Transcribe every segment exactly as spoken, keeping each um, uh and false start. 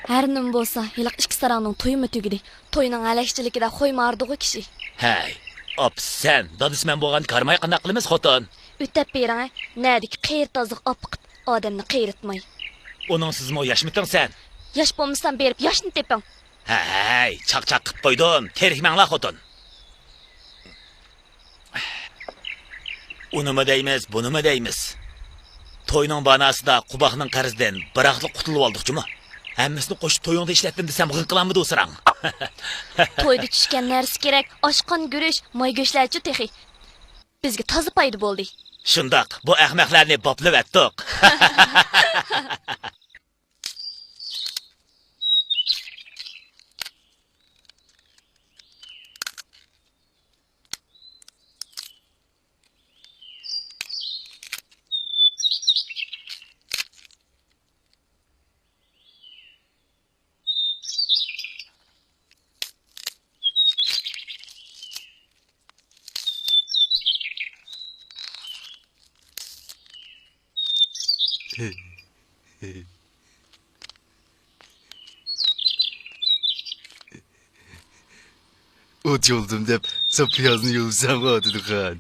ھەر نېمە بولسا، ھېلىقى ئىككى ساراڭنىڭ تويىمۇ تۈگىدى. توينىڭ ھەلەكچىلىكىدە خويمۇ ھاردىغۇ كىشى. ھەي، ئاپىسى سەن، دادىسى مەن بولغاندا كارىماي قانداق قىلىمىز، خوتۇن؟ ئۆتەپ بېرىڭە، نەدىكى قېرى تازىغا ئاپىقىپ، ئادەمنى قېرىتماي. ئۇنىڭسىزمۇ ياشمىتىڭ سەن؟ ياش بولمىسام بېرىپ ياشنى تېپىڭ. ھەي، چاقچاق قىپ قويدۇم، تېرىكمەڭلار خوتۇن. ئۇنىمۇ دەيمىز، بۇنىمۇ دەيمىز. توينىڭ باناسىدا قۇباقنىڭ قەرزىدىن بىراقلا قۇتۇلۇۋالدۇق جۇمۇ. ھەممىسىنى قوشۇپ تويۇڭدا ئىشلەتتىم دېسەم غىڭ قىلامدۇ ساراڭ؟ تويدا چۈشكەن نەرسە كېرەك، ئاشقان گۈرۈچ، ماي گۆشلەرچۇ تېخى. بىزگە تازا پايدا بولدى. شۇنداق، بۇ ئەخمەقلەرنى باپلىۋەتتۇق. ئوت يولدۇم دەپ ساپ پىيازنى يۇلۇساڭغۇ، دېدىخان.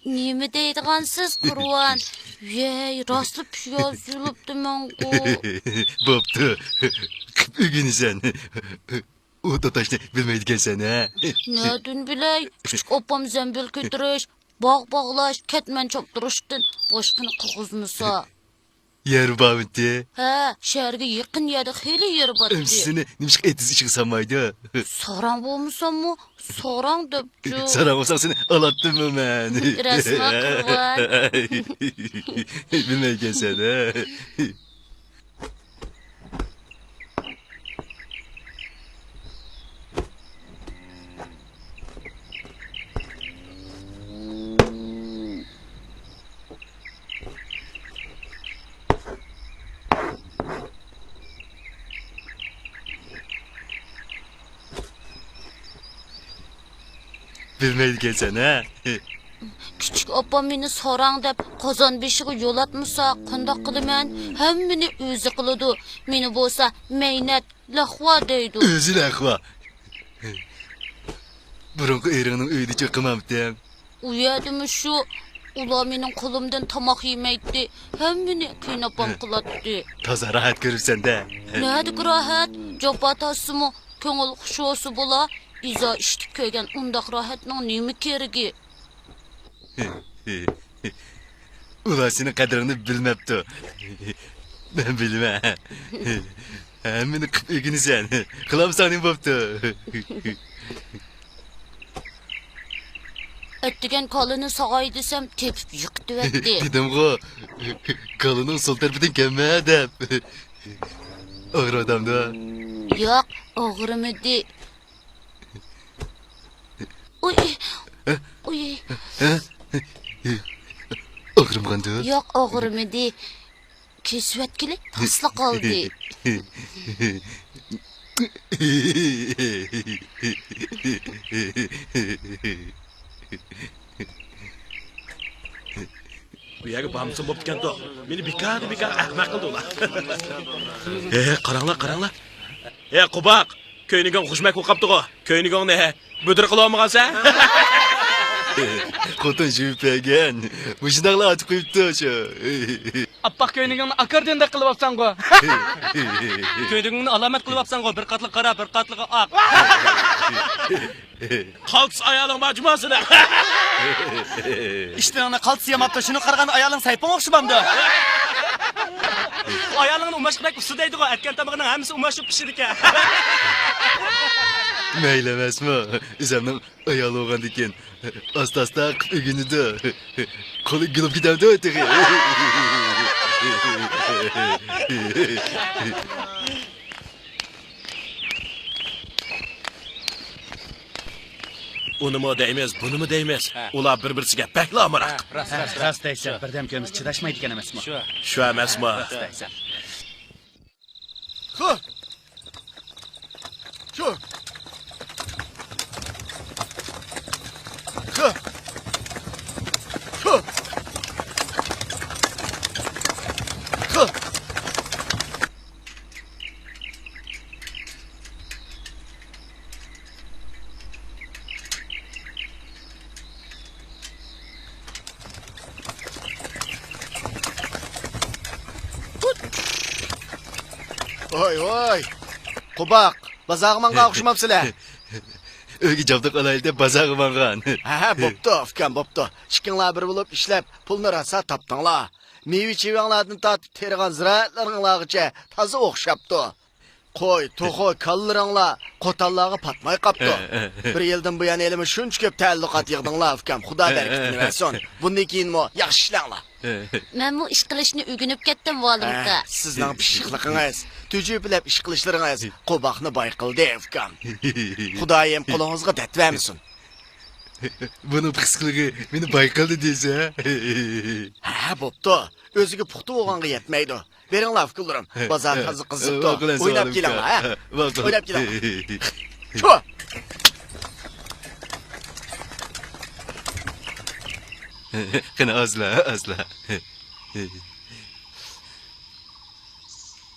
نېمە دەيدىغانسىز، قۇرۋان؟ ۋەي، راستلا پىياز يۇلۇپتىمەنغۇ. بوپتۇ. قىپ ئۆگىنىسەن. ئوت ئاتاشنى بىلمەيدىكەنسەن ھە؟ نەدىن بىلەي؟ كىچىك ئاپام زەمبىل كۆتۈرۈش، باغ باغلاش، كەتمەن چاپتۇرۇشتىن باشقىنى قىلغۇزمىسا. يەر بارمىتى؟ ھە، شەھەرگە يېقىن يەردە خېلى يېرى بارتتى. ئەمىسە سېنى نېمىشقا ئېتىز ئىشىغا سالمايدۇ؟ ساراڭ بولمىساممۇ، ساراڭ دەپچۇ. ساراڭ بولساڭ سېنى ئالاتتىممۇ مەن؟ راستما، قۇربان؟ بىلمەيكەنسەن ھە؟ بىلمەيدىكەنسەن ھە؟ كىچىك ئاپام مېنى ساراڭ دەپ قازان بېشىغا يولاتمىسا قانداق قىلىمەن؟ ھەممىنى ئۆزى قىلىدۇ. مېنى بولسا مەينەت، لەخۋا دەيدۇ. ئۆزى لەخۋا. بۇرۇنقى ئېرىڭنىڭ ئۆيىدىچۇ قىلمامتىڭ؟ ئۇ يەردىمۇ شۇ. ئۇلار مېنىڭ قولۇمدىن تاماق يېمەيتتى. ھەممىنى قېيىنئاپام قىلاتتى. تازا راھەت كۆرۈپسەن-دە. نەدىكى راھەت؟ جاپا تارتسىمۇ كۆڭۈل خۇش بولسا بولا. ئىزا ئىشتىك كۆرگەن ئۇنداق راھەتنىڭ نېمە كېرىكى؟ ئۇلار سېنىڭ قەدرىڭنى بىلمەپتۇ. مەن بىلىمەن. ھەممىنى قىپ ئۆگىنىسەن. قىلالمىساڭ نېمە بوپتۇ؟ ئەتىگەن كالىنى ساغاي دېسەم، تېپىپ يىقىتىۋەتتى. دېدىمغۇ، كالىنىڭ سول تەرىپىدىن كەلمە دەپ. ئاغرىۋاتامدۇ؟ ياق، ئاغرىمىدى. ئۇي. ئۇي. ئاغرىمىغاندۇ؟ ياق، ئاغرىمىدى. كېسىۋەتكىلى تاسلا قالدى. بۇ يەرگە بارمىسام بوپتىكەنتۇق. مېنى بىكاردىن بىكار ئەخمەق قىلدى ئۇلار. ھە، قاراڭلار، قاراڭلار. ھە، قوباق، كۆينىكىڭ خۇشمەك بولۇپ قاپتىغۇ. كۆينىكىڭنى بۈدۈر قىلىۋالمىغانسەن؟ خوتۇن يۇيۇپ بەرگەن. مۇشۇنداقلا ئاتىپ قويۇپتۇ شۇ. ئاپئاق كۆينىكىڭنى ئاكاردىندەك قىلىۋاپسەنغۇ. كۆينىكىڭنى ئالامەت قىلىۋاپسەنغۇ، بىر قاتلىقى قارا، بىر قاتلىقى ئاق. قالتىس ئايالىڭ بار جۇما سېنىڭ. ئىشتىنىڭنى قالتىس ياماپتۇ، شۇنىڭغا قارىغاندا ئايالىڭ سەيپىڭ ئوخشىمامدۇ؟ ئايالىڭنى ئۇماشقا بەك ئۇستا دەيدىغۇ، ئەتكەن تامىقىنىڭ ھەممىسى ئۇماشىپ پىشىدىكەن. مەيلى ئەمەسمۇ؟ ئۆزۈمنىڭ ئايالى بولغاندىكىن ئاستا-ئاستا قىپ ئۆگىنىدۇ. قولى گۈلۈپ كېتەمدۇ تېخى. ئۇنىمۇ دەيمىز، بۇنىمۇ دەيمىز. ھە. ئۇلار بىر-بىرسىگە بەكلا ئامراق. ھە، راست، راست، راست دەيسەن. بىردەم كۆرمىسە چىداشمايدىكەن ئەمەسمۇ؟ شۇ. شۇ ئەمەسمۇ؟ راست دەيسەن. خو. شۇ. خو. شۇ. خو. ۋاي، ۋاي. قوباق، بازارغا ماڭغان ئوخشىمامسىلەر؟ ئۆيگە جابدۇق ئالايلى دەپ بازارغا ماڭغان. ھە، ھە، بوپتۇ، ئۇكام، بوپتۇ. ئىككىڭلار بىر بولۇپ ئىشلەپ، پۇلنى راسا تاپتىڭلار. مېۋە-چېۋەڭلاردىن تارتىپ تېرىغان زىرائەتلىرىڭلارغىچە تازا ئوخشاپتۇ. قوي، توخۇ، كالىلىرىڭلار قوتانلارغا پاتماي قاپتۇ. بىر يىلدىن بۇيان ھېلىمۇ شۇنچە كۆپ تەئەللۇقات يىغدىڭلار، ئۇكام. خۇدا بەرىكىتىنى بەرسۇن. بۇندىن كېيىنمۇ ياخشى ئىشلەڭلار. مەنمۇ ئىش قىلىشنى ئۆگىنىپ كەتتىم، ۋالىمكا. ھە، سىزنىڭ پىششىقلىقىڭىز، تۈجۈپىلەپ ئىش قىلىشلىرىڭىز قوباقنى باي قىلدى، ئۇكام. خۇدايىم قولىڭىزغا دەرد بەرمىسۇن. بۇنىڭ پىخسىقلىقى مېنى باي قىلدى دېسە. ھە، بوپتۇ. ئۆزىگە پۇختا بولغانغا يەتمەيدۇ. بېرىڭلار، ئۇكىلىرىم. بازار تازا قىزىقتۇ. ئويناپ كېلىڭلار، ھە؟ ئويناپ كېلىڭلار. شۇ. قېنى، ئازلا، ئازلا.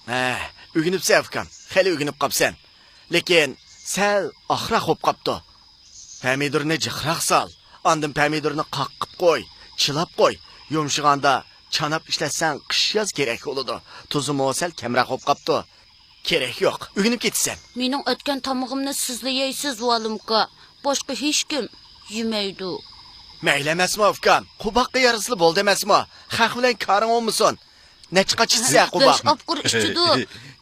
ھە، ئۆگىنىپسەن، ئۇكام. خېلى ئۆگىنىپ قاپسەن. لېكىن سەل ئاقراق بوپ قاپتۇ. پەمىدۇرنى جىقراق سال. ئاندىن پەمىدۇرنى قاققىپ قوي، چىلاپ قوي. يۇمشىغاندا چاناپ ئىشلەتسەڭ، قىش-ياز كېرەك بولىدۇ. تۇزىمۇ سەل كەمرەك بوپ قاپتۇ. كېرەك يوق، ئۆگىنىپ كېتىسەن. مېنىڭ ئەتكەن تامىقىمنى سىزلا يەيسىز، ۋالىمكا. باشقا ھېچكىم يېمەيدۇ. مەيلى ئەمەسمۇ، ئۇكام؟ قوباققا يارىسىلا بولدى ئەمەسمۇ؟ خەق بىلەن كارىڭ بولمىسۇن. نەچچە قاچا ئىچىسەن، قوباق؟ بەش ئاپقۇر ئىچىدۇ.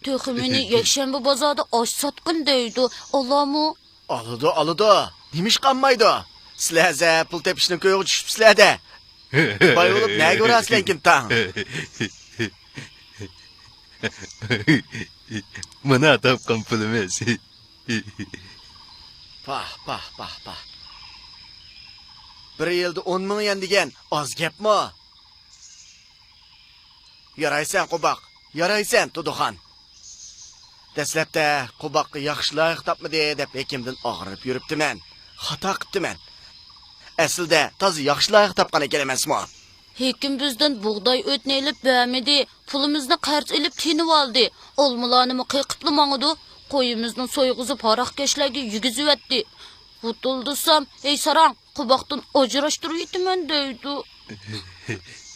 تېخى مېنى يەكشەنبە بازاردا ئاش ساتقىن دەيدۇ. ئالامۇ؟ ئالىدۇ، ئالىدۇ. نېمىشقا ئالمايدۇ؟ سىلەر ھازىر پۇل تېپىشنىڭ كۆيىگە چۈشۈپسىلەر-دە. باي بولۇپ نەگە بارارسىلەركىن تاڭ؟ مانا تاپقان پۇلىمىز. پاھ، پاھ، پاھ، پاھ. بىر يىلدا ئون مىڭ يۈەن دېگەن ئاز گەپمۇ؟ يارايسەن، قوباق، يارايسەن، تۇدۇخان. دەسلەپتە قوباققا ياخشى لايىق تاپمىدى دەپ ھېكىمدىن ئاغرىنىپ يۈرۈپتىمەن. خاتا قىپتىمەن. ئەسلىدە تازا ياخشى لايىق تاپقان ئىكەن ئەمەسمۇ؟ ھېكىم بىزدىن بۇغداي ئۆتنى ئېلىپ بەرمىدى، پۇلىمىزنى قەرز ئېلىپ تېنىۋالدى، ئالمىلارنىمۇ قېقىپلا ماڭىدۇ، قويىمىزنى سويغۇزۇپ ھاراقكەشلەرگە يېگۈزۈۋەتتى. ۋۇتۇلدىسام، ھەي ساراڭ، قوباقتىن ئاجراشتۇرۇۋېتىمەن دەيدۇ.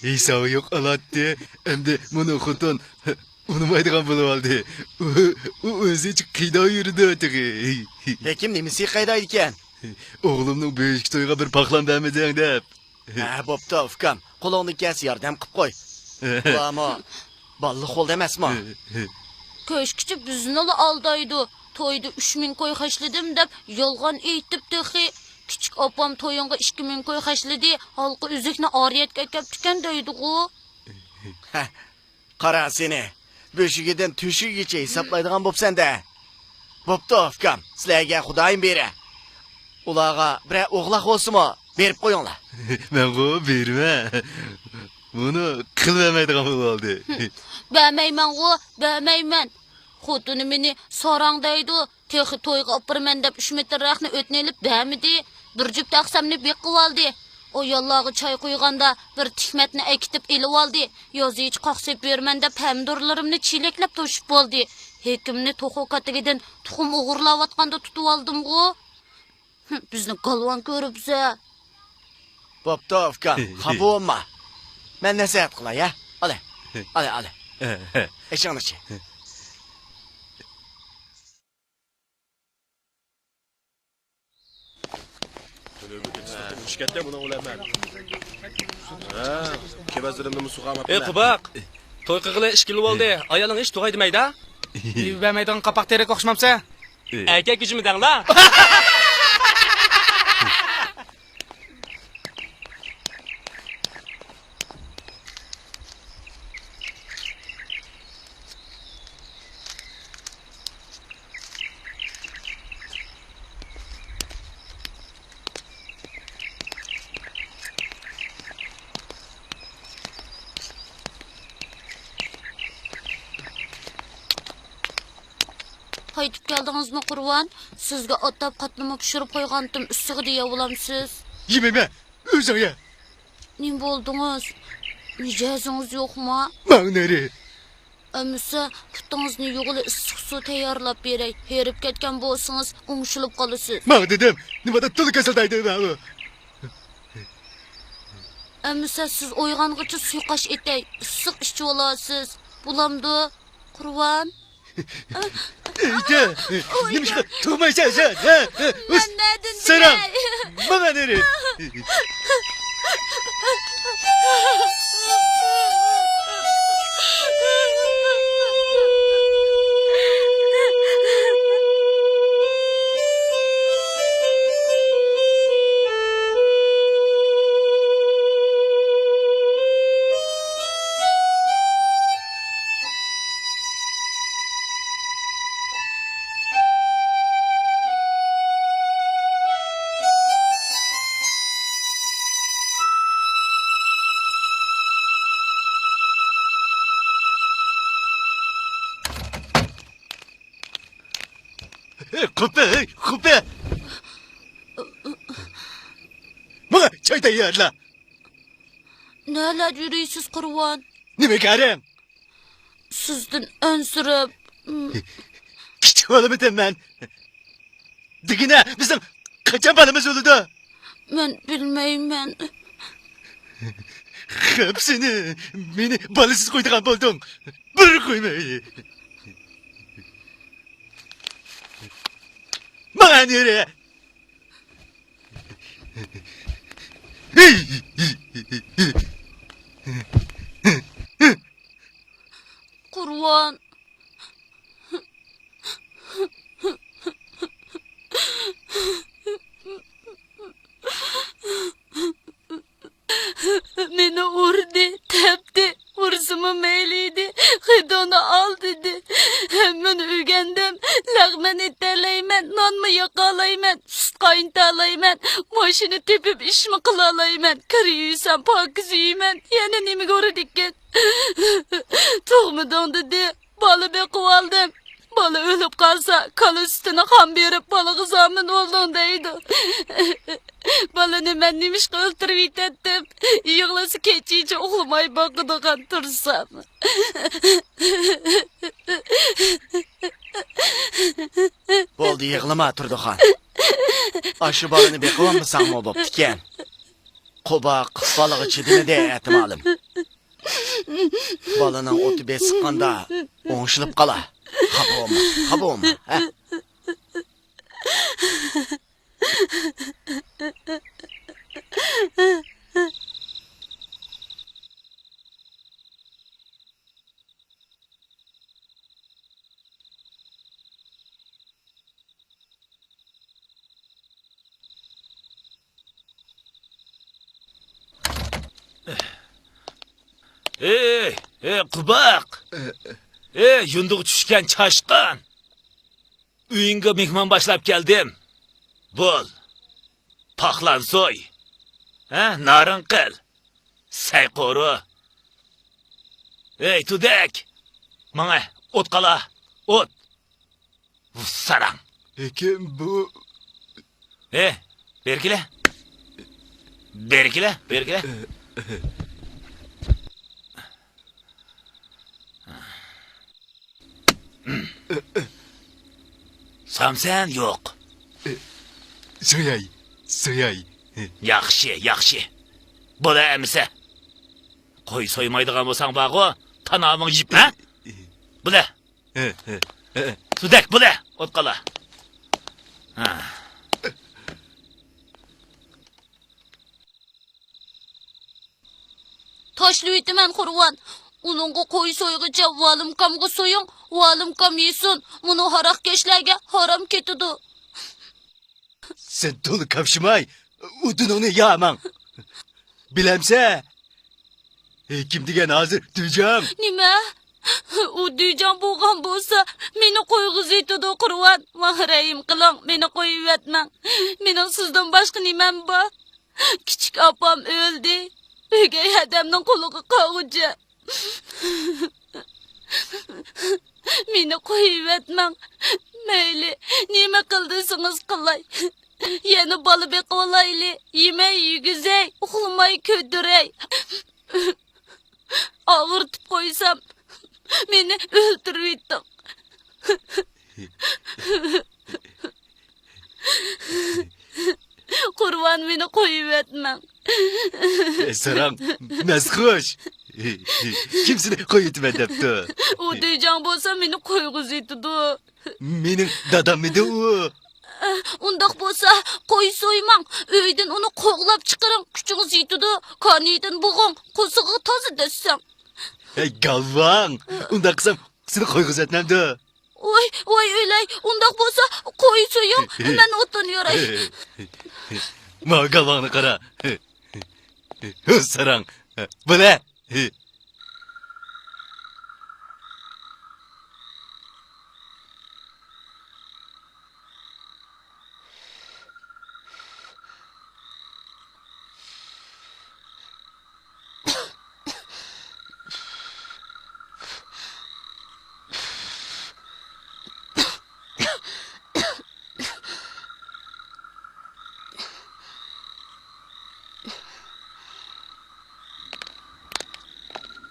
ھېسابى يوق ئالاتتى، ئەمدى مۇنۇ خوتۇن ئۇنىمايدىغان بولۇۋالدى. ئۇ، ئۇ ئۆزىچە قىيناپ يۈرىدۇ تېخى. ھېكىم نېمىسى قىينايدىكەن؟ ئوغلۇمنىڭ بۈگۈنكى تويىغا بىر پاخلان بەرمىدىڭ دەپ. ھە، بوپتۇ، ئۇكام. قولۇڭدىن كەلسە ياردەم قىپ قوي. ئۇلارمۇ بالىلىق بولدى ئەمەسمۇ؟ كۆشكىچى بىزنىلا ئالدايدۇ. تويدا ئۈچ مىڭ كوي خەجلىدىم دەپ يالغان ئېيتىپ تېخى. كىچىك ئاپام تويۇڭغا ئىككى مىڭ كوي خەجلىدى، ھالقا ئۈزۈكنى ئارىيەتكە ئەكەپتىكەن دەيدىغۇ. ھە، قارا سېنى، بۆشۈكىدىن تۆشۈكىگىچە ھېسابلايدىغان بوپسەن-دە. بوپتۇ، ئۇكام، سىلەرگە خۇدايىم بېرە. ئۇلارغا بىرەر ئوغلاق بولسىمۇ، بېرىپ قويۇڭلار. مەنغۇ بېرىمەن. بۇنى قىلىۋەرمەيدىغان بولۇۋالدى. بەرمەيمەنغۇ، بەرمەيمەن. خوتۇنى مېنى ساراڭ دەيدۇ. تېخى تويغا ئاپىرىمەن دەپ ئۈچ مېتىر رەختنى ئۆتنە ئېلىپ بەرمىدى. بىر جۈپ تەخسەمنى بېقىۋالدى. ئاياللارغا چاي قۇيغاندا بىر تىكمەتنى ئەكېتىپ ئېلىۋالدى. يازىچە قاقسىپ بېرىمەن دەپ ھەممە دورىلىرىمنى چېلەكلەپ توشۇپ بولدى. ھېكىمنى توخۇ كاتىكىدىن تۇخۇم ئوغرىلاۋاتقاندا تۇتۇۋالدىمغۇ. ھىم، بىزنى گالۋاڭ كۆرۈپسە. بوپتۇ، ئۇكام، خاپا بولما. مەن نەسىھەت قىلاي، ھە؟ ئالە، ئالە، ئالە. ئېشىڭنى ئېچىڭ. چۈشكەتتە بۇنىڭ بىلەن مەن. ھە، كېۋەزلىرىمنىمۇ سۇغا ئاپىمەن. ئەي قوباق، توي قىلغىلى ئىككى يىل بولدى. ئايالىڭ ھېچ تۇغاي دېمەيدۇ؟ مېۋە بەرمەيدىغان قاپاق تېرىككە ئوخشىمامسەن؟ ئەركەك ھۆجۈمى دەڭلار. قايتىپ كەلدىڭىزمۇ، قۇرۋان؟ سىزگە ئاتاپ قاتنىمۇ پىشۇرۇپ قويغانتىم، ئىسسىغىدە يەۋالامسىز؟ يېمەيمەن، ئۆزۈڭ يە. نېمە بولدىڭىز؟ مىجەزىڭىز يوقما؟ ماڭ نېرى. ئەمىسە، پۇتىڭىزنى يۇغىلى ئىسسىق سۇ تەييارلاپ بېرەي. ھېرىپ كەتكەن بولسىڭىز، ئوڭشىلىپ قالىسىز. ماڭ دېدىم، نېمادا تولا كېسىلدەيدى ماۋۇ؟ ئەمىسە، سىز ئويغانغىچە سۇيقاش ئېتەي، ئىسسىق ئىچىۋالارسىز. بولامدۇ، قۇرۋان؟ ئەيدە، نېمىشقا تۇغمايسەن سەن، ھە؟ مەن نەدىن ساراڭ، بىلەي؟ ماڭا نېرى. قۇپە، قۇپە! ماڭا چاي تەييارلا! نەلەر يۈرۈيسىز، قۇرۋان؟ نېمە كارىڭ؟ سىزدىن ئەنسىرەپ. كىچىك بالىمىدىم مەن؟ دېگىنە، بىزنىڭ قاچان بالىمىز بولىدۇ؟ مەن بىلمەيمەن. خەپ سېنى، مېنى بالىسىز قويىدىغان بولدۇڭ. بىر قويماي. ماڭا نېرى! قۇرۋان. مېنى ئۇردى، تەپتى، ئۇرسىمۇ مەيلى ئىدى، خېتىڭنى ئال دېدى. ھەممىنى ئۆگەندىم، لەغمەن ئېتەلەيمەن، نانمۇ ياقالايمەن، سۈت قاينىتالايمەن، ماشىنا تېپىپ ئىشمۇ قىلالايمەن، كىر يۇيسام پاكىز يۇيىمەن، يەنە نېمىگە ئۇرىدىكىن؟ تۇغمىدىڭ دېدى. بالا بېقىۋالدىم. بالا ئۆلۈپ قالسا، كالا سۈتىنى خام بېرىپ، بالىغا زامىن بولدۇڭ دەيدۇ. بالىنى مەن نېمىشقا ئۆلتۈرۈۋېتەتتىم؟ يىغلىسا كېچىچە ئۇخلىماي باقىدىغان تۇرسام. بولدى، يىغلىما، تۇردىخان. ئاشۇ بالىنى بېقىۋالمىساڭمۇ بوپتىكەن. قوباق بالىغا چىدىمىدى، ئەتىمالىم. بالىنىڭ ئوتى بېسىققاندا ئوڭشىلىپ قالا. خاپا بولما، خاپا بولما، ھە؟ ئەي، ئەي، قوباق! ئەي، يۇندىغا چۈشكەن چاشقان! ئۆيۈڭگە مېھمان باشلاپ كەلدىم. بول، پاقلان سوي. ھە، نارىن قىل. سەي قورۇ. ئەي، تۇدەك! ماڭە ئوت قالا، ئوت! ساراڭ! ھېكىم، بۇ. ھە، بېرى كېلە. بېرى كېلە، بېرى كېلە. سامسەن يوق. سۆيەي، سۆيەي. ياخشى، ياخشى. بولە ئەمىسە. قوي سويمايدىغان بولساڭ بارغۇ، تاناۋىڭ يىپ، ھە؟ بولە. سۇدەك، بولە. ئوت قالا. ھە. تاشلىۋېتىمەن، قۇرۋان. ئۇنىڭغا قوي سويغىچە ۋالىمكامغا سويۇڭ، ۋالىمكام يېسۇن. مۇنۇ ھاراقكەشلەرگە ھارام كېتىدۇ. سەن تولا كاپشىماي، ئۇدۇنۇڭنى ياماڭ. بىلەمسە، ھېكىم دېگەن ھازىر دۈجاڭ. نېمە؟ ئۇ دۈجاڭ بولغان بولسا، مېنى قويغۇزۇۋېتىدۇ، قۇرۋان. ماڭا رەھىم قىلىڭ، مېنى قويۇۋەتمەڭ. مېنىڭ سىزدىن باشقا نېمەم بار؟ كىچىك ئاپام ئۆلدى. ئۆگەي ھەدەمنىڭ قولىغا قالغۇچە. مېنى قويۇۋەتمەڭ. مەيلى، نېمە قىل دېسىڭىز قىلاي. يەنە بالا بېقىۋالايلى. يېمەي يېگۈزەي، ئۇخلىماي كۆتۈرەي. ئاغرىتىپ قويسام، مېنى ئۆلتۈرۈۋېتىڭ. قۇرۋان، مېنى قويۇۋەتمەڭ. ساراڭ، مەستخۇش. كىم سېنى قويۇۋېتىمەن دەپتۇ؟ ئۇ دېجاڭ بولسا مېنى قويغۇزۇۋېتىدۇ. مېنىڭ داداممىدى ئۇ؟ ئۇنداق بولسا، قوي سويماڭ، ئۆيدىن ئۇنى قوغلاپ چىقىرىڭ، كۈچىڭىز يېتىدۇ، كانىيىدىن بوغۇڭ، قورسىقىغا تازا دەسسەڭ. ھەي، گالۋاڭ! ئۇنداق قىلسام، سېنى قويغۇزۇۋەتمەمدۇ؟ ۋاي، ۋاي، ئۆلەي، ئۇنداق بولسا، قوي سويۇڭ، مەن ئوتۇن يوراي. ماڭا گالۋاڭنى قارا. ھۆ، ساراڭ. بولە.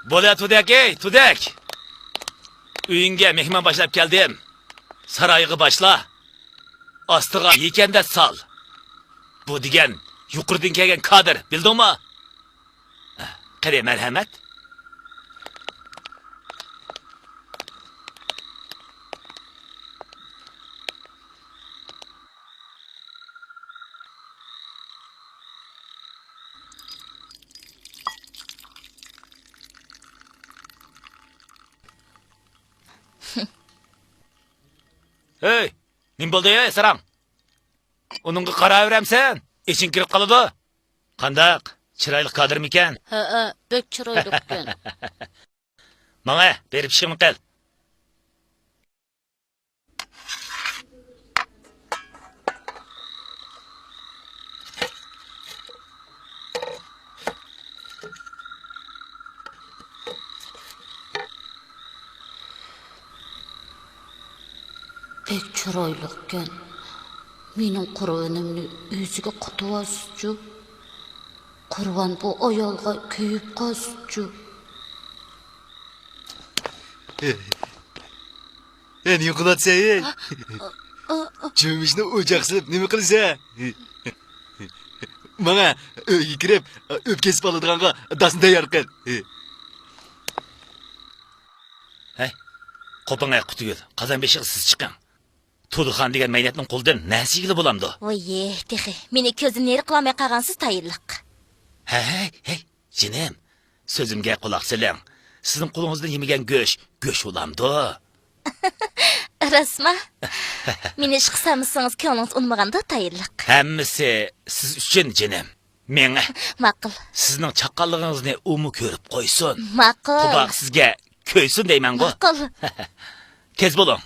بولە، تۇدەك، ئەي، تۇدەك! ئۆيۈڭگە مېھمان باشلاپ كەلدىم. سارايغا باشلا. ئاستىغا يېكەندە سال. بۇ دېگەن يۇقىرىدىن كەلگەن كادىر، بىلدىڭمۇ؟ قېنى، مەرھەمەت. ھەي، نېمە بولدى، ھەي، ساراڭ؟ ئۇنىڭغا قاراۋېرەمسەن؟ ئېچىڭ كىرىپ قالىدۇ. قانداق؟ چىرايلىق كادىرمىكەن؟ ھەئە، بەك چىرايلىقكەن. ماڭە، بېرىپ ئىشىڭنى قىل. بەك چىرايلىقكەن. مېنىڭ قۇربىنىمنى ئۆزىگە قۇتۇۋالسىچۇ. قۇربان بۇ ئايالغا كۆيۈپ قالسىچۇ. ھە، نېمە قىلاتسەن، ھەي؟ چۆمۈچنى ئوچاق سېلىپ نېمە قىلىسەن؟ ماڭە، ئۆيگە كىرىپ، ئۆپكە كېسىپ ئالىدىغانغا داسنى تەييار قىل. ھەي، قوپۇڭ ھەي، قۇتىگۈل. قازان بېشىغا سىز چىقىڭ. تۇدىخان دېگەن مەينەتنىڭ قولىدىن نەرسە يېگىلى بولامدۇ؟ ۋوييې، تېخى مېنى كۆزدىن نېرى قىلالماي قالغانسىز تايىنلىق. ھەي، ھەي، جېنىم، سۆزۈمگە قۇلاق سېلىڭ. سىزنىڭ قولىڭىزدىن يېمىگەن گۆش، گۆش بولامدۇ؟ راستما؟ مېنى ئىشقا سالمىسىڭىز كۆڭلىڭىز ئۇنىمىغاندۇ تايىنلىق؟ ھەممىسى سىز ئۈچۈن، جېنىم. مېڭە. ماقۇل. سىزنىڭ چاققانلىقىڭىزنى ئۇمۇ كۆرۈپ قويسۇن. ماقۇل. خۇدا سىزگە كۆيسۇن دەيمەنغۇ. ماقۇل. تېز بولۇڭ.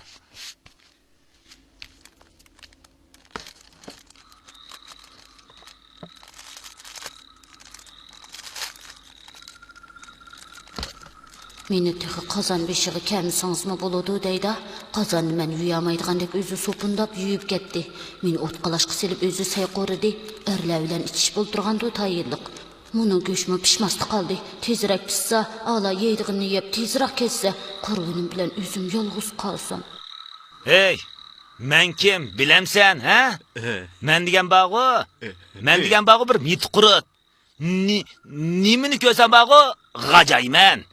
مېنى تېخى قازان بېشىغا كەلمىسىڭىزمۇ بولىدۇ دەيدۇ. قازاننى مەن يۇيالمايدىغاندەك ئۆزى سوپۇنداپ يۇيۇپ كەتتى. مېنى ئوت قالاشقا سېلىپ ئۆزى سەي قورۇدى. ئەرلەر بىلەن ئىچىشىپ ئولتۇرغاندۇ تايىنلىق. مۇنىڭ گۆشىمۇ پىشماستا قالدى. تېزرەك پىشسا، ئالا يەيدىغىنىنى يەپ تېزرەك كەتسە، قۇربىنىم بىلەن ئۆزۈم يالغۇز قالسام. ھەي، مەن كىم، بىلەمسەن، ھە؟ مەن دېگەن بارغۇ؟ مەن دېگەن بارغۇ، بىر مىتى قۇرت. نى-، نېمىنى كۆرسەم بارغۇ، غاجايمەن.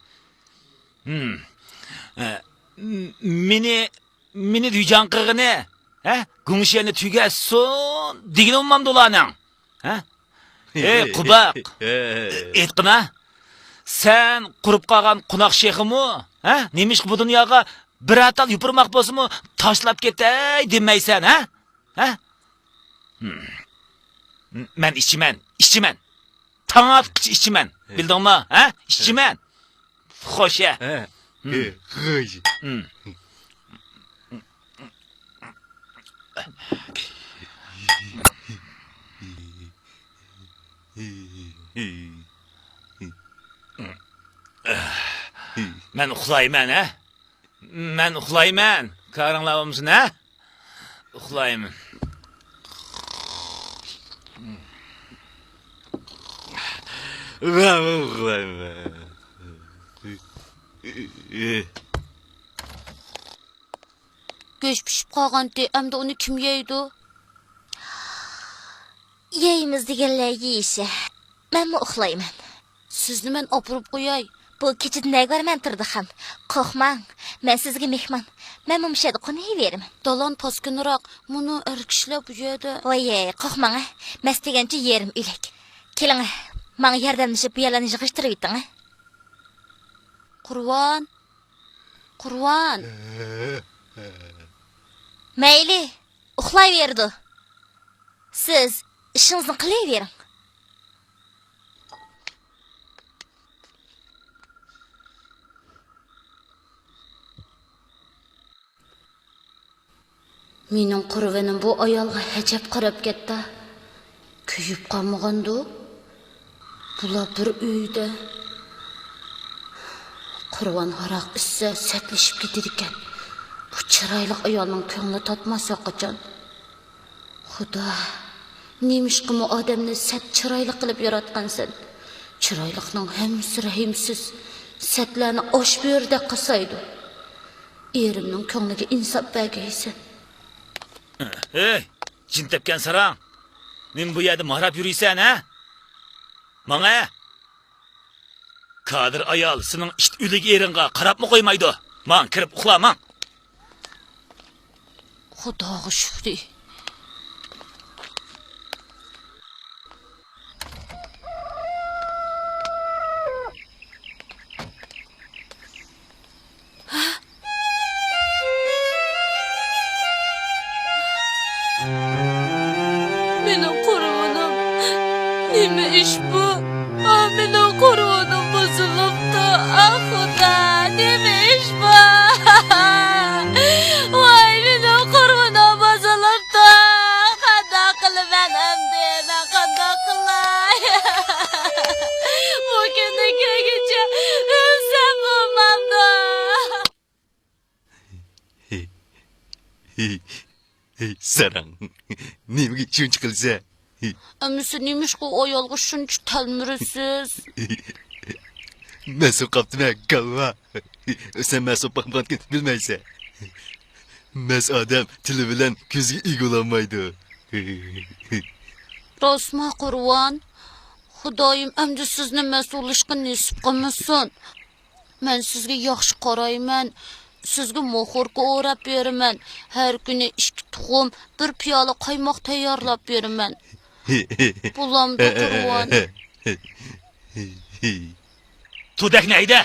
ھىم. ئە، مېنى، مېنى ۋىجاڭ قىلغىنى، ھە؟ گۇڭشيەننى تۈگەتسۇن دېگىنى بولمامدۇ ئۇلارنىڭ؟ ھە؟ ئەي، قۇباق! ئېيتقىنا، سەن قۇرۇپ قالغان قوناق شېخىمۇ، ھە؟ نېمىشقا بۇ دۇنياغا بىرەر تال يوپۇرماق بولسىمۇ تاشلاپ كېتەي دېمەيسەن، ھە؟ ھە؟ ھىم. مەن ئىچىمەن، ئىچىمەن. تاڭ ئاتقۇچە ئىچىمەن. ھە. بىلدىڭمۇ؟ ھە؟ ئىچىمەن. خوش، ھە؟ ھە. ھىم. ھە، خوش. ھىم. مەن ئۇخلايمەن، ھە؟ مەن ئۇخلايمەن. كارىڭلار بولمىسۇن، ھە؟ ئۇخلايمەن. مەن ئۇخلايمەن. گۆش پىشىپ قالغانتى، ئەمدى ئۇنى كىم يەيدۇ؟ يەيمىز دېگەنلەر يېيىشى. مەنمۇ ئۇخلايمەن. سىزنى مەن ئاپىرىپ قوياي. بۇ كېچىدە نەگە بارىمەن، تۇردىخان؟ قورقماڭ، مەن سىزگە مېھمان. مەنمۇ مۇشۇ يەردە قونۇۋېرىمەن. دالان پاس كۈنراق، مۇنۇ ئەر كىشىلەر بۇ يەردە. ۋاي، قورقماڭ، ھە. مەس دېگەنچە يېرىم ئۆلۈك. كېلىڭ، ماڭا ياردەملىشىپ بۇ يەرلەرنى يىغىشتۇرۇۋېتىڭ، ھە. قۇرۋان، قۇرۋان. مەيلى، ئۇخلايۋېرىدۇ. سىز ئىشىڭىزنى قىلىۋېرىڭ. مېنىڭ قۇرۋىنىم بۇ ئايالغا ئەجەب قاراپ كەتتى. كۆيۈپ قالمىغاندۇ؟ بۇلار بىر ئۆيدە. قۇرۋان ھاراق ئىچسە، سەتلىشىپ كېتىدىكەن. بۇ چىرايلىق ئايالنىڭ كۆڭلى تاتماس ھەرقاچان. خۇدا، نېمىشقىمۇ ئادەمنى سەت چىرايلىق قىلىپ ياراتقانسەن؟ چىرايلىقنىڭ ھەممىسى رەھىمسىز، سەتلەرنى ئاش بۆرىدەك قاسايدۇ. ئېرىمنىڭ كۆڭلىگە ئىنساپ بەرگەيسەن. ھەي، جىن تەپكەن ساراڭ! نېمە بۇ يەردە ماراپ يۈرىسەن، ھە؟ ماڭە! كادىر ئايال سېنىڭ ئىت ئۆلۈك ئېرىڭغا قاراپمۇ قويمايدۇ. ماڭ، كىرىپ ئۇخلا، ماڭ! خۇداغا شۈكرى. مېنىڭ قۇربىنىم، نېمە ئىش بۇ؟ ئا، مېنىڭ قۇربىنىم بۇزۇلۇپتۇ. ئا، خۇدا، نېمە ئىش بۇ؟ ۋاي، مېنىڭ قۇربىنىم بۇزۇلۇپتۇ. قانداق قىلىمەن ئەمدى؟ مەن قانداق قىلاي؟ بۇ كۈننى كۆرگۈچە ئۆلسەم بولمامدۇ؟ ھېي، ھېي، ھېي، ساراڭ، نېمىگە شۇنچە قىلىسەن؟ ئەمىسە نېمىشقا ئۇ ئايالغا شۇنچە تەلمۈرىسىز؟ مەن سوقۇپ قاپتىمەن، گالۋا. سەن مەن سوقۇپ باقمىغانكەن، بىلمەيسەن. مەس ئادەم تىلى بىلەن كۆزىگە ئىگە بولالمايدۇ. راستما، قۇرۋان؟ خۇدايىم ئەمدى سىزنى مەس بولۇشقا نېسىپ قىلمىسۇن. مەن سىزگە ياخشى قارايمەن. سىزگە موخوركا ئوراپ بېرىمەن. ھەر كۈنى ئىككى تۇخۇم، بىر پىيالە قايماق تەييارلاپ بېرىمەن. بولامدۇ، قۇرۋان؟ تۇدەكنى ھەيدە!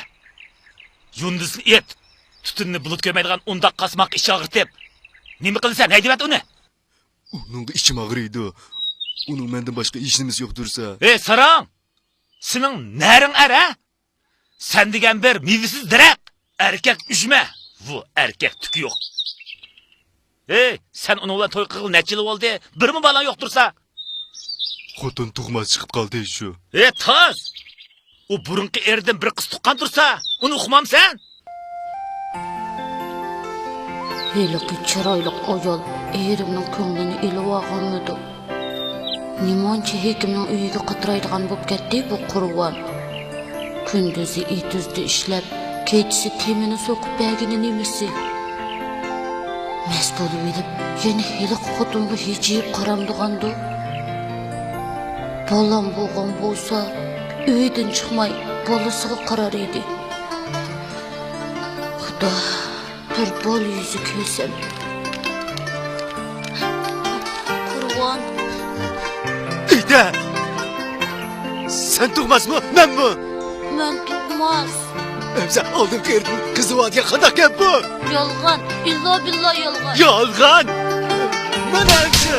يۇندىسنى ئېيت! تۈتۈننى بۇلۇت كۆرمەيدىغان ئۇنداق قاسماق ئىچى ئاغرىتىپ. نېمە قىلىسەن؟ ھەيدىۋەت ئۇنى! ئۇنىڭغا ئىچىم ئاغرىيدۇ. ئۇنىڭ مەندىن باشقا ھېچنېمىسى يوق تۇرسا. ھەي، ساراڭ! سېنىڭ نەرىڭ ئەر، ھە؟ سەن دېگەن بىر مېۋىسىز دەرەخ. ئەركەك ئۈجمە. بۇ ئەركەك تۈكى يوق. ھەي، سەن ئۇنىڭ بىلەن توي قىلغىلى نەچچە يىل بولدى؟ بىرمۇ بالاڭ يوق تۇرسا. خوتۇن تۇغماس چىقىپ قالدى شۇ. ھەي، تاز! ئۇ بۇرۇنقى ئېرىدىن بىر قىز تۇغقان تۇرسا، ئۇنى ئۇقمامسەن؟ ھېلىقى چىرايلىق ئايال ئېرىمنىڭ كۆڭلىنى ئېلىۋالغانمىدۇ؟ نېمانچە ھېكىمنىڭ ئۆيىگە قاترايدىغان بولۇپ كەتتى بۇ قۇرۋان؟ كۈندۈزى ئېتىزدا ئىشلەپ، كېچىسى تېمىنى سوقۇپ بەرگىنى نېمىسى؟ مەست بولۇۋېلىپ، يەنە ھېلىقى خوتۇنغا ھىجىيىپ قارامدىغاندۇ؟ بالام بولغان بولسا، ئۆيدىن چىقماي، بالىسىغا قارار ئىدى. خۇدا، بىر بالا يۈزى كۆرسەم. قۇرۋان. ئىدە! سەن تۇغماسمۇ، مەنمۇ؟ مەن تۇغماس. ئەمسە ئالدىنقى ئېرىدىن قىزى بار دېگەن قانداق گەپ بۇ؟ يالغان، ئىللا بىللا يالغان. يالغان! مانا ئەمسە!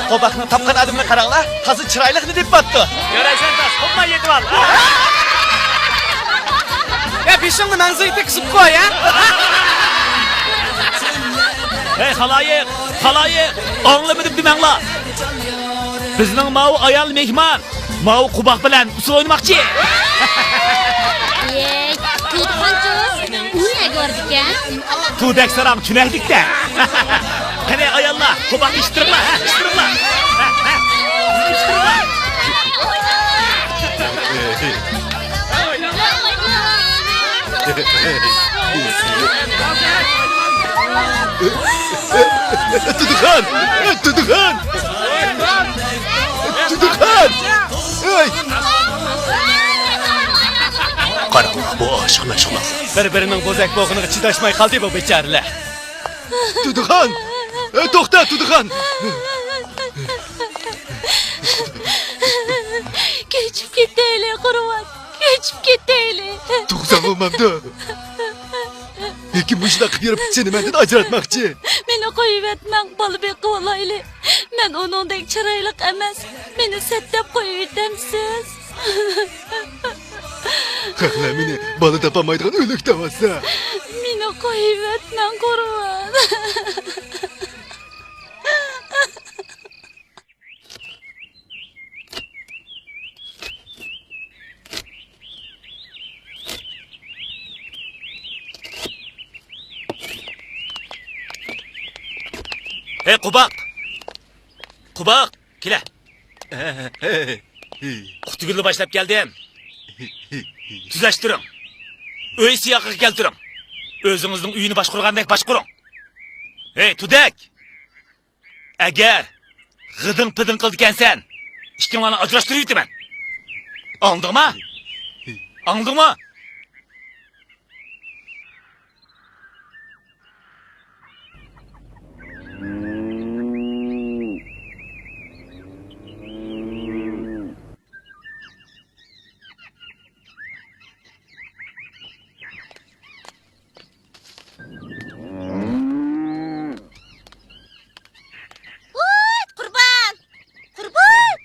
قوباقنىڭ تاپقان ئادىمىنى قاراڭلار، تازا چىرايلىقنى دېپاتتۇ. يۈرەيسەن تاس، قوپماي يېتىۋال. يا، بېشىڭنى مەڭزىگە تەگكۈزۈپ قوي، ھە؟ ھەي، خالايىق، خالايىق، ئاڭلىمىدىم دېمەڭلار. بىزنىڭ ماۋۇ ئايال مېھمان ماۋۇ قوباق بىلەن ئۇسسۇل ئوينىماقچى. ئەي، تۇتقانچۇ، ئۇ نەگە بارىدىكەن؟ تۇدەك ساراڭ چۈنەكلىكتە. قېنى ئاياللار، قوباقنى ئىشتىرىڭلار، ھە، ئىشتىرىڭلار. ھە، ھە، ئىشتىرىڭلار. تۇدۇخان! تۇدۇخان! تۇدۇخان! ئەي! قاراڭلار، بۇ ئاشىق مەشۇقلار. بىر-بىرىنىڭ بوزەك بوغىنىغا چىداشماي قالدى بۇ بىچارىلەر. تۇدۇخان! ئەي، توختا، تۇدۇخان! كۆچۈپ كېتەيلى، قۇربان. كۆچۈپ كېتەيلى. تۇغساڭ بولمامدۇ؟ لېكىن مۇشۇنداق قىلىپ يۈرۈپ سېنى مەندىن ئاجراتماقچى. مېنى قويۇۋەتمەڭ، بالا بېقىۋالايلى. مەن ئۇنىڭدەك چىرايلىق ئەمەس. مېنى سەت دەپ قويۇۋېتەمسىز؟ خەقلەر مېنى بالا تاپالمايدىغان ئۆلۈك دەۋاتسا. مېنى قويۇۋەتمەڭ، قۇربان. ھەي، قوباق! قوباق، كېلە! قۇتىگۈلنى باشلاپ كەلدىم. تۈزەشتۈرۈڭ. ئۆي سىياقىغا كەلتۈرۈڭ. ئۆزىڭىزنىڭ ئۆيىنى باشقۇرغاندەك باشقۇرۇڭ. ھەي، تۇدەك! ئەگەر غىدىڭ-پىدىڭ قىلىدىكەنسەن، ئىككىڭلارنى ئاجراشتۇرۇۋېتىمەن. ئاڭلىدىڭما؟ ئاڭلىدىڭما؟ ۋوي، قۇربان! قۇربان!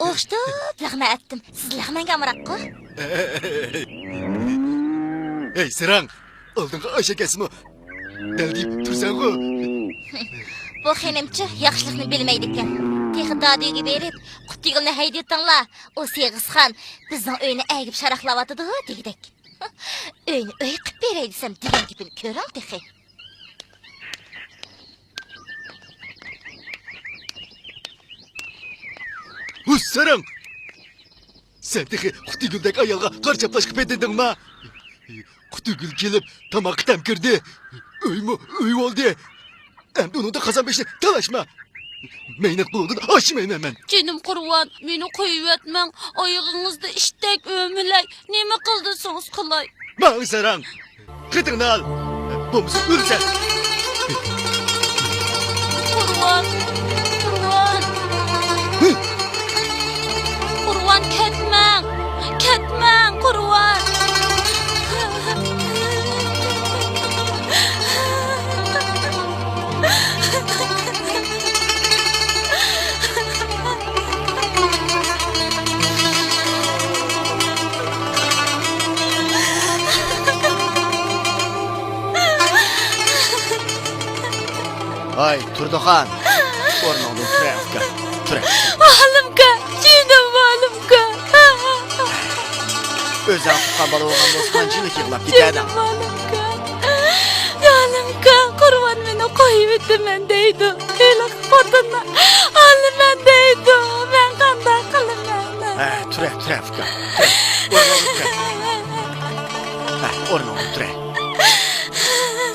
ئوخشىتىپ لەغمەن ئەتتىم. سىز لەغمەنگە ئامراققۇ؟ ھەي، سىراڭ! ئالدىڭغا ئاشەك كەتسىمۇ، دەلدىيىپ تۇرساڭغۇ. بۇ خېنىمچۇ ياخشىلىقنى بىلمەيدىكەن. تېخى دادۈيگە بېرىپ، قۇتىگۈلنى ھەيدىتىڭلار، ئۇ سېغىزخان بىزنىڭ ئۆينى ئەگىپ شاراقلاۋاتىدۇ دېگۈدەك. ئۆينى ئۆي قىپ بېرەي دېسەم، دېگەن گېپىنى كۆرۈڭ تېخى. ھۇس، ساراڭ! سەن تېخى قۇتىگۈلدەك ئايالغا قارا چاپلاشقا پېتىندىڭما؟ قۇتىگۈل كېلىپ، تاماققا تەم كىردى. ئۆيمۇ ئۆي بولدى. ئەمدى ئۇنىڭدا قازان بېشىنى تالاشما. مەينەت قولۇڭدىن ئاشمايمەن مەن. جېنىم قۇربان، مېنى قويۇۋەتمەڭ. ئايىغىڭىزدا ئىشتەك ئۆمىلەي. نېمە قىلدىسىڭىز قىلاي. ماڭ ساراڭ. قېتىڭنى ئال. بولمىسا ئۆلىسەن. قۇربان، قۇربان. قۇربان، كەتمەڭ. كەتمەڭ، قۇربان. ھاي، تۇردىخان! ئورنۇڭدىن تۇرە، ئۇكا. تۇرە. ئالىمكا، جېنىم ئالىمكا. ئۆزۈڭ تۇغقان بالا بولغان بولسا، قانچىلىك يىغلاپ كېتەدىڭ؟ جېنىم ئالىمكا. ئالىمكا، قۇربان مېنى قويۇۋېتىمەن دەيدۇ. ھېلىقى خوتۇننى ئالىمەن دەيدۇ. مەن قانداق قىلىمەن؟ ھە، تۇرە، تۇرە، ئۇكا. تۇرە. ئورنۇڭدىن تۇرە. ھە، ئورنۇڭدىن تۇرە.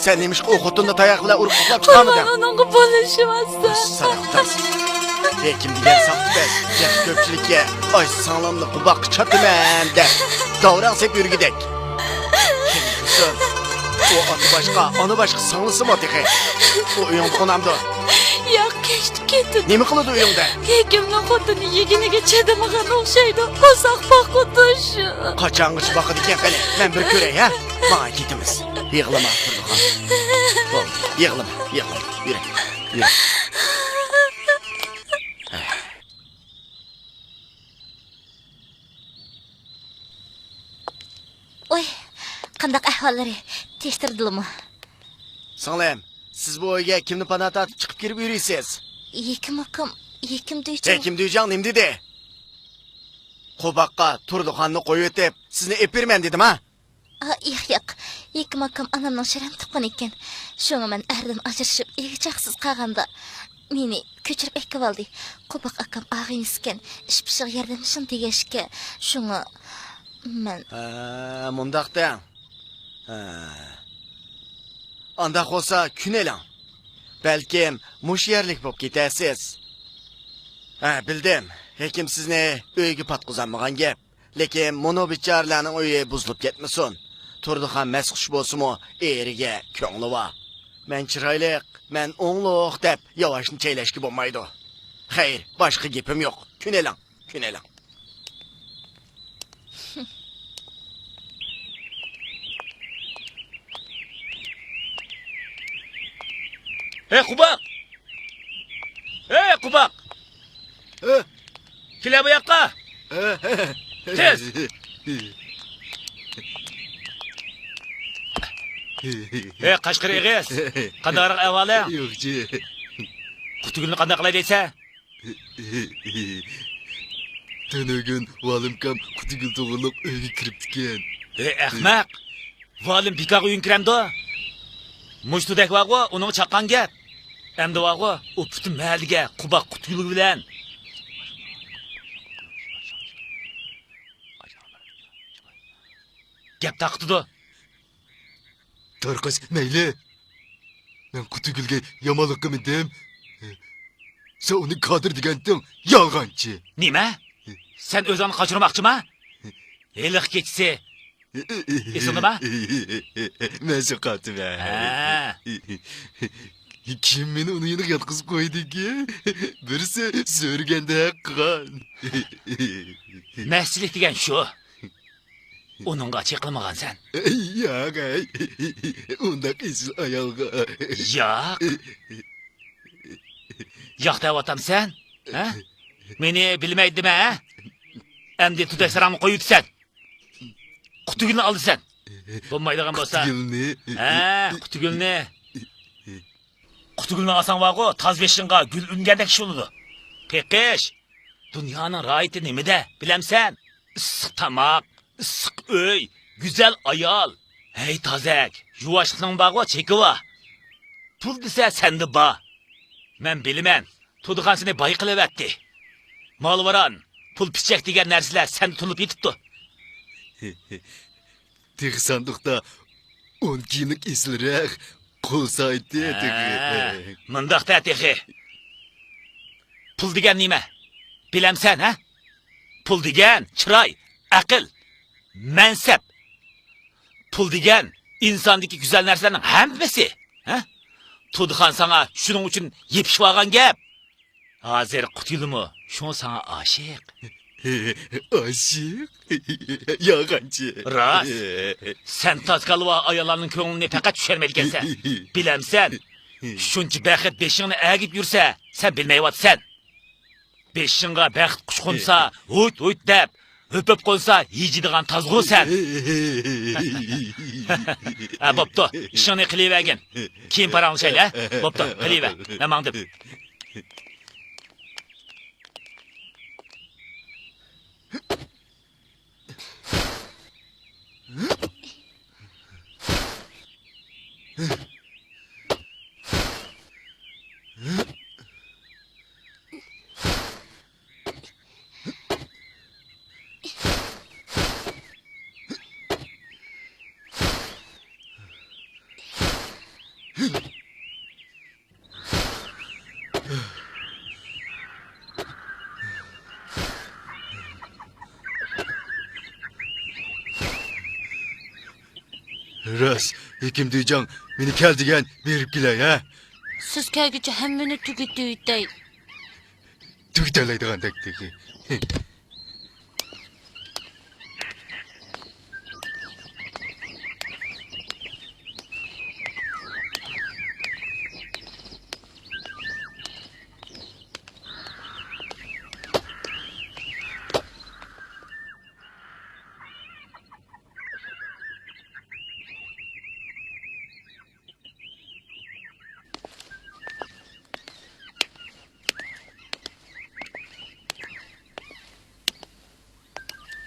سەن نېمىشقا ئۇ خوتۇننى تاياق بىلەن ئۇرۇپ قوغلاپ چىقارمىدىڭ؟ قۇربان، ئۇنىڭغا بولۇشۇۋاتسا. ساراڭ تاس. ھېكىم دېگەن ساختىپەز. ياخشى كۆپچىلىككە ئايسا ساڭلامنى قوباققا چاتىمەن دەپ داۋراڭ سېلىپ يۈرگۈدەك. كىم بىلسۇن، ئۇ ئاتا باشقا، ئانا باشقا ساڭلىسىمۇ تېخى. ئۇ ئۆيۈڭدە قونامدۇ؟ ياق، كەچتە كېتىدۇ. نېمە قىلىدۇ ئۆيۈڭدە؟ ھېكىمنىڭ خوتۇنى يېگىنىگە چىدىمىغان ئوخشايدۇ. قورساق باققۇدۇ شۇ. قاچانغىچە باقىدىكەن قېنى؟ مەن بىر كۆرەي، ھە؟ ماڭا كېتىمىز. يىغلىما، تۇردىخان. بولدى، يىغلىما، يىغلىما. يۈرە، يۈرە. ۋاي، قانداق ئەھۋاللىرى؟ تەكشۈردىلىمۇ؟ سىڭلىم، سىز بۇ ئۆيگە كىمنى پانا تارتىپ چىقىپ كىرىپ يۈرىسىز؟ ھېكىم ئاكام، ھېكىم دۈيجاڭ. ھېكىم دۈيجاڭ نېمە دېدى؟ قوباققا تۇردىخاننى قويۇۋېتىپ، سىزنى ئېلىپ بېرىمەن دېدىما؟ ئا، ياق، ياق. ھېكىم ئاكام ئانامنىڭ شەرەپ تۇغقىنى ئىكەن. شۇڭا مەن ئەردىن ئاجرىشىپ، ئىگە-چاقىسىز قالغاندا، مېنى كۆچۈرۈپ ئەكىۋالدى. قوباق ئاكام ئاغىنىسىكەن، ئىش-پىشىغا ياردەملىشىڭ دېگەچكە، شۇڭا مەن. ھە، مۇنداق دەڭ. ھە. ئانداق بولسا، كۈن ئېلىڭ. بەلكىم مۇشۇ يەرلىك بولۇپ كېتەرسىز. ھە، بىلدىم. ھېكىم سىزنى ئۆيگە پاتقۇزالمىغان گەپ. لېكىن مۇنۇ بىچارىلەرنىڭ ئۆيى بۇزۇلۇپ كەتمىسۇن. تۇردىخان مەستخۇش بولسىمۇ، ئېرىگە كۆڭلى بار. مەن چىرايلىق، مەن ئوڭلۇق دەپ ياۋاشنى چەيلەشكە بولمايدۇ. خەير، باشقا گېپىم يوق. كۈن ئېلىڭ، كۈن ئېلىڭ. ھەي، قوباق! ھەي، قوباق! ھە؟ كېلە بۇ ياققا! ھە؟ تېز! ھەي، قاشقىرى ئېغىز! قانداقراق ئەھۋالىڭ؟ ياخشى. قۇتىگۈلنى قانداق قىلاي دەيسەن؟ تۈنۈگۈن ۋالىمكام قۇتىگۈل توغرۇلۇق ئۆيگە كىرىپتىكەن. ھەي، ئەخمەق! ۋالىم بىكارغا ئۆيۈڭگە كىرەمدۇ؟ مۇشۇ تۇدەك بارغۇ، ئۇنىڭغا چاققان گەپ. ئەمدى بارغۇ، ئۇ پۈتۈن مەھەللىگە قوباق قۇتىگۈل بىلەن گەپ تارقىتىدۇ. تارقاس مەيلى. مەن قۇتىگۈلگە يامانلىق قىلمىدىم. سەن ئۇنى كادىر دېگەنتىڭ، يالغانچى. نېمە؟ سەن ئۆزۈڭنى قاچۇرماقچىما؟ ھېلىقى كېچىسى ئېسىڭدىما؟ مەن شۇ قاتىمەن. ھە. كىم مېنى ئۇنىڭ يېنىغا ياتقۇزۇپ قويدىكىن؟ بىرسى سۆرىگەندەك قىلغان. مەستلىك دېگەن شۇ. ئۇنىڭغا چېقىلمىغانسەن. ياق، ئەي. ئۇنداق ئېسىل ئايالغا. ياق. ياق دەۋاتامسەن؟ ھە؟ مېنى بىلمەيدىمەن، ھە؟ ئەمدى تۇدەك ساراڭنى قويۇۋېتىسەن. قۇتىگۈلنى ئالىسەن. بولمايدىغان بولسا. قۇتىگۈلنى؟ ھە، قۇتىگۈلنى. قۇتىگۈلنى ئالساڭ بارغۇ، تاز بېشىڭغا گۈل ئۈنگەندەك ئىش بولىدۇ. پېقىش، دۇنيانىڭ راھىتى نېمىدە، بىلەمسەن؟ ئىسسىق تاماق، ئىسسىق ئۆي، گۈزەل ئايال. ھەي تازەك، يۇۋاشلىقنىڭ بارغۇ، چېكى بار. پۇل دېسە سەندە بار. مەن بىلىمەن، تۇدىخان سېنى باي قىلىۋەتتى. مال-ۋاران، پۇل-پىچەك دېگەن نەرسىلەر سەندە تولۇپ يېتىپتۇ. تېخى ساندۇقتا ئون كىيىملىك ئېسىلرەك قول سائىتى تېخى. ھە، مۇنداق دە تېخى. پۇل دېگەن نېمە؟ بىلەمسەن، ھە؟ پۇل دېگەن چىراي، ئەقىل، مەنسەپ. پۇل دېگەن ئىنساندىكى گۈزەل نەرسىلەرنىڭ ھەممىسى، ھە؟ تۇدىخان ساڭا شۇنىڭ ئۈچۈن يېپىشىۋالغان گەپ. ھازىر قۇتىلىمۇ شۇڭا ساڭا ئاشىق. ئاشىق؟ يالغانچى. راست. سەن تاز كالۋا ئاياللارنىڭ كۆڭلىنى پەقەت چۈشەنمەيدىكەنسەن. بىلەمسەن؟ شۇنچە بەخت بېشىڭنى ئەگىپ يۈرسە، سەن بىلمەيۋاتىسەن. بېشىڭغا بەخت قۇشى قونسا، ھۇيت ھۇيت دەپ، ھۆپۈپ قونسا، ھىجىيدىغان تازغۇ سەن. ھە، بوپتۇ، ئىشىڭنى قىلىۋەرگىن. كېيىن پاراڭلىشايلى، ھە؟ بوپتۇ، قىلىۋەر. مەن ماڭدىم. راست، ھېكىم دۈيجاڭ مېنى كەل دېگەن، بېرىپ كېلەي، ھە؟ سىز كەلگۈچە ھەممىنى تۈگىتىۋېتەي. تۈگىتەلەيدىغاندەك تېخى.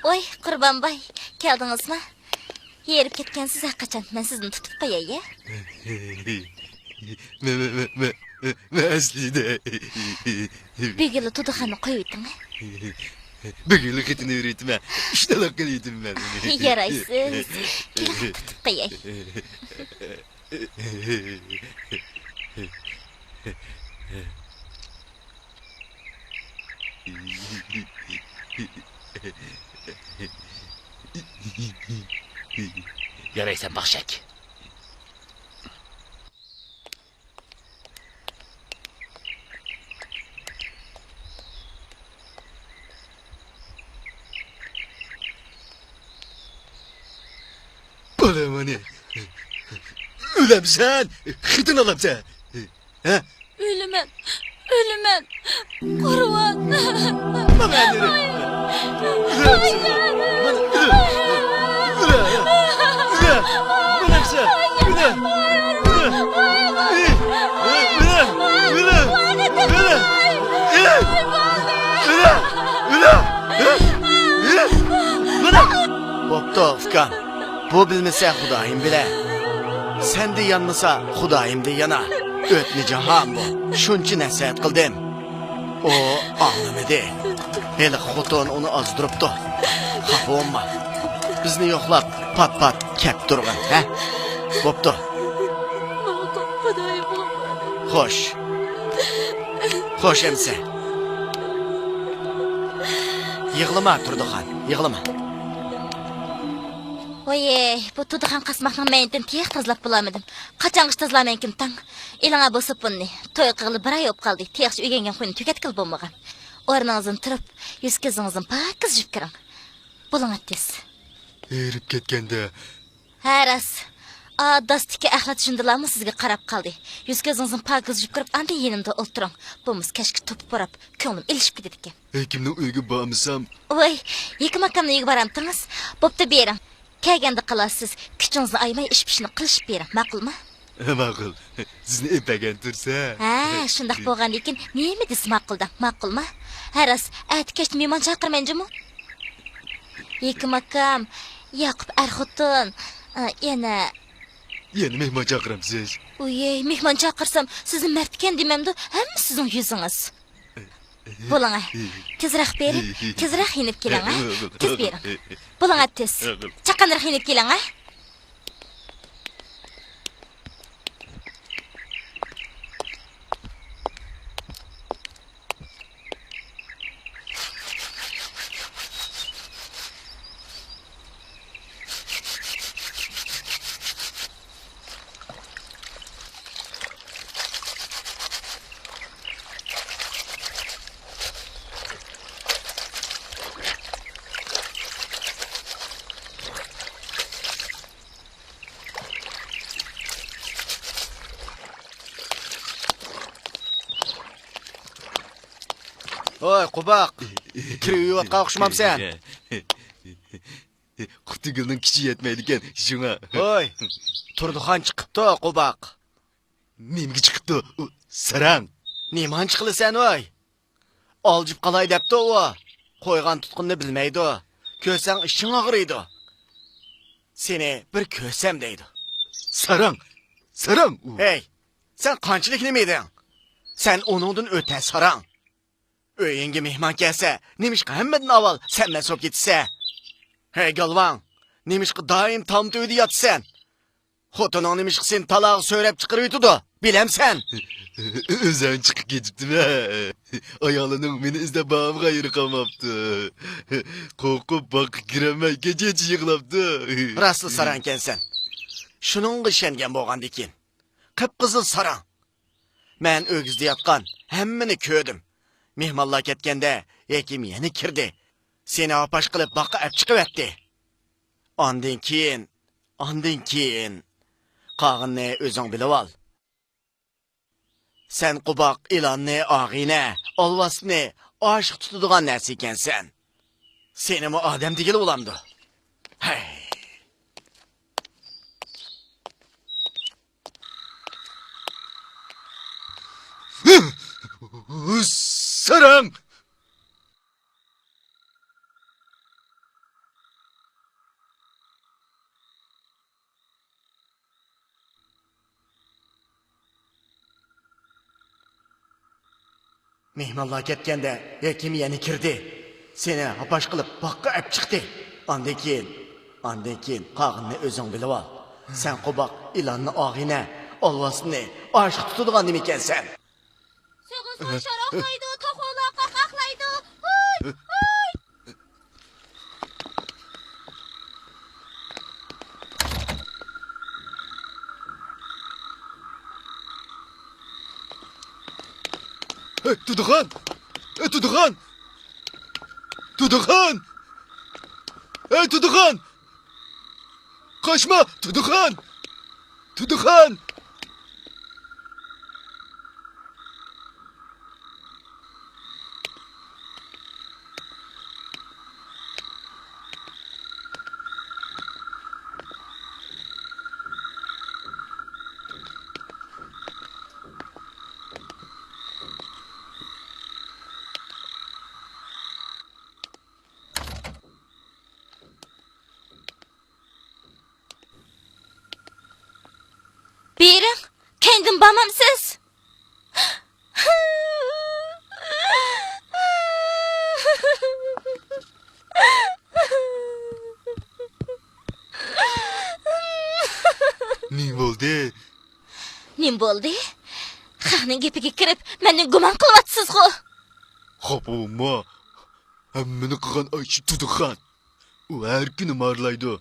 ۋاي، قۇربان باي، كەلدىڭىزما؟ ھېرىپ كەتكەنسىز ھەرقاچان. مەن سىزنى تۇتۇپ قوياي، يە. مە، مە، مە، مە، مە، ئەسلىدە. بۈگۈنلا تۇدۇخاننى قويۇۋېتىڭ. بۈگۈنلا خېتىنى ئۆرۈۋېتىمەن. ئىشتىنلاپ قېلىۋېتىمەن. يارايسىز. كېلىڭ، تۇتۇپ قوياي. يارايسەن، باخشەك. بالام، ئانى ئۆلەمسەن، خېتىن ئالامسەن؟ ھە؟ ئۆلىمەن، ئۆلىمەن، قۇربان. ماڭا ئەنىرى. بوپتۇ، ئۇكام. بۇ بىلمىسە خۇدايىم بىلە. سەندە يانمىسا خۇدايىمدە يانا. ئۆتنە جاھان بۇ. شۇنچە نەسىھەت قىلدىم. ئۇ ئاڭلىمىدى. ھېلىقى خوتۇن ئۇنى ئازدۇرۇپتۇ. خاپا بولما. بىزنى يوقلاپ پات-پات كەپ تۇرغىن، ھە؟ بوپتۇ. خوش. خوش ئەمسە. يىغلىما، تۇردىخان، يىغلىما. ۋويەي، بۇ تۇدىخان قاسماقنىڭ مەينىتىنى تېخى تازىلاپ بولالمىدىم. قاچانغىچە تازىلارمەنكىن تاڭ؟ ئېلىڭە بۇ سوپۇننى. توي قىلغىلى بىر ئاي بولۇپ قالدى. تېخىچە ئۆگەنگەن خۇينى تۈگەتكىلى بولمىغان. ئورنىڭىزدىن تۇرۇپ، يۈز-كۆزىڭىزنى پاكىز يۇيۇپ كىرىڭ. بولۇڭ تېز. ھېرىپ كەتكەندە. ھە، راست. ئا، داستىكى ئەخلەت شۇندىلارمۇ سىزگە قاراپ قالدى. يۈز-كۆزىڭىزنى پاكىز يۇيۇپ كىرىپ، ئاندىن يېنىمدا ئولتۇرۇڭ. بولمىسا كەچكە توپا پۇراپ، كۆڭلۈم ئېلىشىپ كېتىدىكەن. ھېكىمنىڭ ئۆيىگە بارمىسام؟ ۋاي، ھېكىم ئاكامنىڭ ئۆيىگە بارامتىڭىز؟ بوپتۇ، بېرىڭ. كەلگەندە قالارسىز. كۈچىڭىزنى ئايىماي ئىش-پىشىنى قىلىشىپ بېرىڭ، ماقۇلمۇ؟ ماقۇل. سىزنى ئەپەگەن تۇرسا. ھە، شۇنداق بولغاندىكىن نېمە دېسە ماقۇل دەڭ، ماقۇلمۇ؟ ھە، راست، ئەتە كەچتە مېھمان چاقىرىمەن جۇمۇ. ھېكىم ئاكام، ياقۇپ ئەر خوتۇن، ئە، يەنە. يەنە مېھمان چاقىرامسىز؟ ئۇيەي، مېھمان چاقىرسام، سىزنى مەرتكەن دېمەمدۇ؟ ھەممە سىزنىڭ يۈزىڭىز. بولۇڭ، تېزرەك بېرىپ، تېزرەك يېنىپ كېلىڭ، تېز بېرىڭ. بولۇڭ، تېز. چاققانراق يېنىپ كېلىڭ. ھوي، قوباق! كىر يۇيۇۋاتقان ئوخشىمامسەن؟ قۇتىگۈلنىڭ كۈچى يەتمەيدىكەن، شۇڭا. ھوي، تۇردىخان چىقىپتۇ، قوباق. نېمىگە چىقىپتۇ ئۇ ساراڭ؟ نېمانچە قىلىسەن ۋاي؟ ئالجىپ قالاي دەپتۇ ئۇ. قويغان تۇتقىنىنى بىلمەيدۇ. كۆرسەڭ ئىچىڭ ئاغرىيدۇ. سېنى بىر كۆرسەم دەيدۇ. ساراڭ! ساراڭ ئۇ! ھەي، سەن قانچىلىك نېمە ئىدىڭ؟ سەن ئۇنىڭدىن ئۆتە ساراڭ. ئۆيۈڭگە مېھمان كەلسە، نېمىشقا ھەممىدىن ئاۋۋال سەن مەست بولۇپ كېتىسەن؟ ھەي گالۋاڭ، نېمىشقا دائىم تام تۈۋىدە ياتىسەن؟ خوتۇنۇڭ نېمىشقا سېنى تالاغا سۆرەپ چىقىرىۋېتىدۇ، بىلەمسەن؟ ئۆزۈڭ چىقىپ كېتىپتىمەن. ئايالىنىڭ مېنى ئىزدەپ بارغانغا ھېرى قالماپتۇ. قورقۇپ باغقا كىرەلمەي كېچىچە يىغلاپتۇ. راستلا ساراڭكەنسەن. شۇنىڭغا ئىشەنگەن بولغاندىكىن. قىپقىزىل ساراڭ. مەن ئۆگزىدە ياتقان ھەممىنى كۆردۈم. مېھمانلار كەتكەندە ھېكىم يەنە كىردى. سېنى ھاپاش قىلىپ باغقا ئەپ چىقىۋەتتى. ئاندىن كېيىن، ئاندىن كېيىن قالغىنىنى ئۆزۈڭ بىلىۋال. سەن قوباق، ئىلاننى، ئاغىنە، ئالۋاستىنى ئاشىق تۇتىدىغان نەرسە ئىكەنسەن. سېنىمۇ ئادەم دېگىلى بولامدۇ؟ ھەي. ساراڭ! مېھمانلار كەتكەندە ھېكىم يەنە كىردى. سېنى ھاپاش قىلىپ باغقا ئەپ چىقتى. ئاندىن كېيىن، ئاندىن كېيىن قالغىنىنى ئۆزۈڭ بىلىۋال. سەن قوباق ئىلاننى ئاغىنە، ئالۋاستىنى ئاشىق تۇتىدىغان نېمىكەنسەن؟ سېغىزخان شاراقلايدۇ، توخۇلار قاقاقلايدۇ. ھوي، ھوي! ئەي، تۇدىخان! ئەي، تۇدىخان! تۇدىخان! ئەي، تۇدىخان! قاچما، تۇدىخان! تۇدىخان! بېرىڭ، كەينىدىن بارمامسىز؟ نېمە بولدى؟ نېمە بولدى؟ خەقنىڭ گېپىگە كىرىپ، مەندىن گۇمان قىلىۋاتىسىزغۇ؟ خاپا بولما. ھەممىنى قىلغان ئاشۇ تۇدىخان. ئۇ ھەر كۈنى مارىلايدۇ.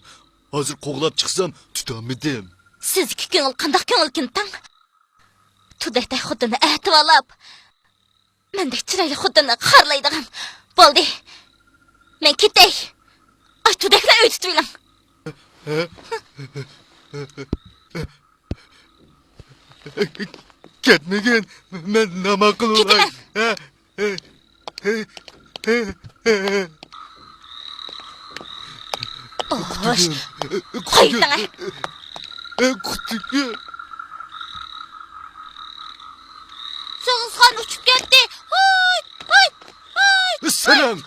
ھازىر قوغلاپ چىقسام، تۇتالمىدىم. سىزدىكى كۆڭۈل قانداق كۆڭۈلكىن تاڭ؟ تۇدەكتەك خوتۇننى ئەتىۋالاپ، مەندەك چىرايلىق خوتۇننى خارلايدىغان. بولدى. مەن كېتەي. ئاي، تۇدەكلەر ئۆي تۇتۇۋېلىڭ. كەتمىگىن، مەن ناماقۇل بولاي. كېتىمەن. ھە؟ خوش. قايتىڭ. سېغىزخان ئۇچۇپ كەتتى. ھوي، ھوي، ھوي. ساراڭ!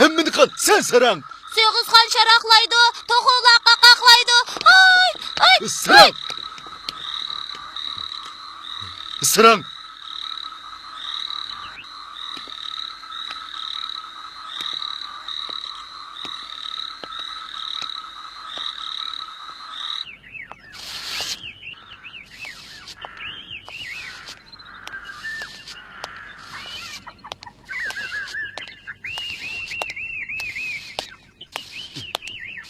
ھەممىنى قىل، سەن ساراڭ! سېغىزخان شاراقلايدۇ، توخۇلار قاقاقلايدۇ. ھاي، ھاي، ساراڭ! ھاي! ساراڭ!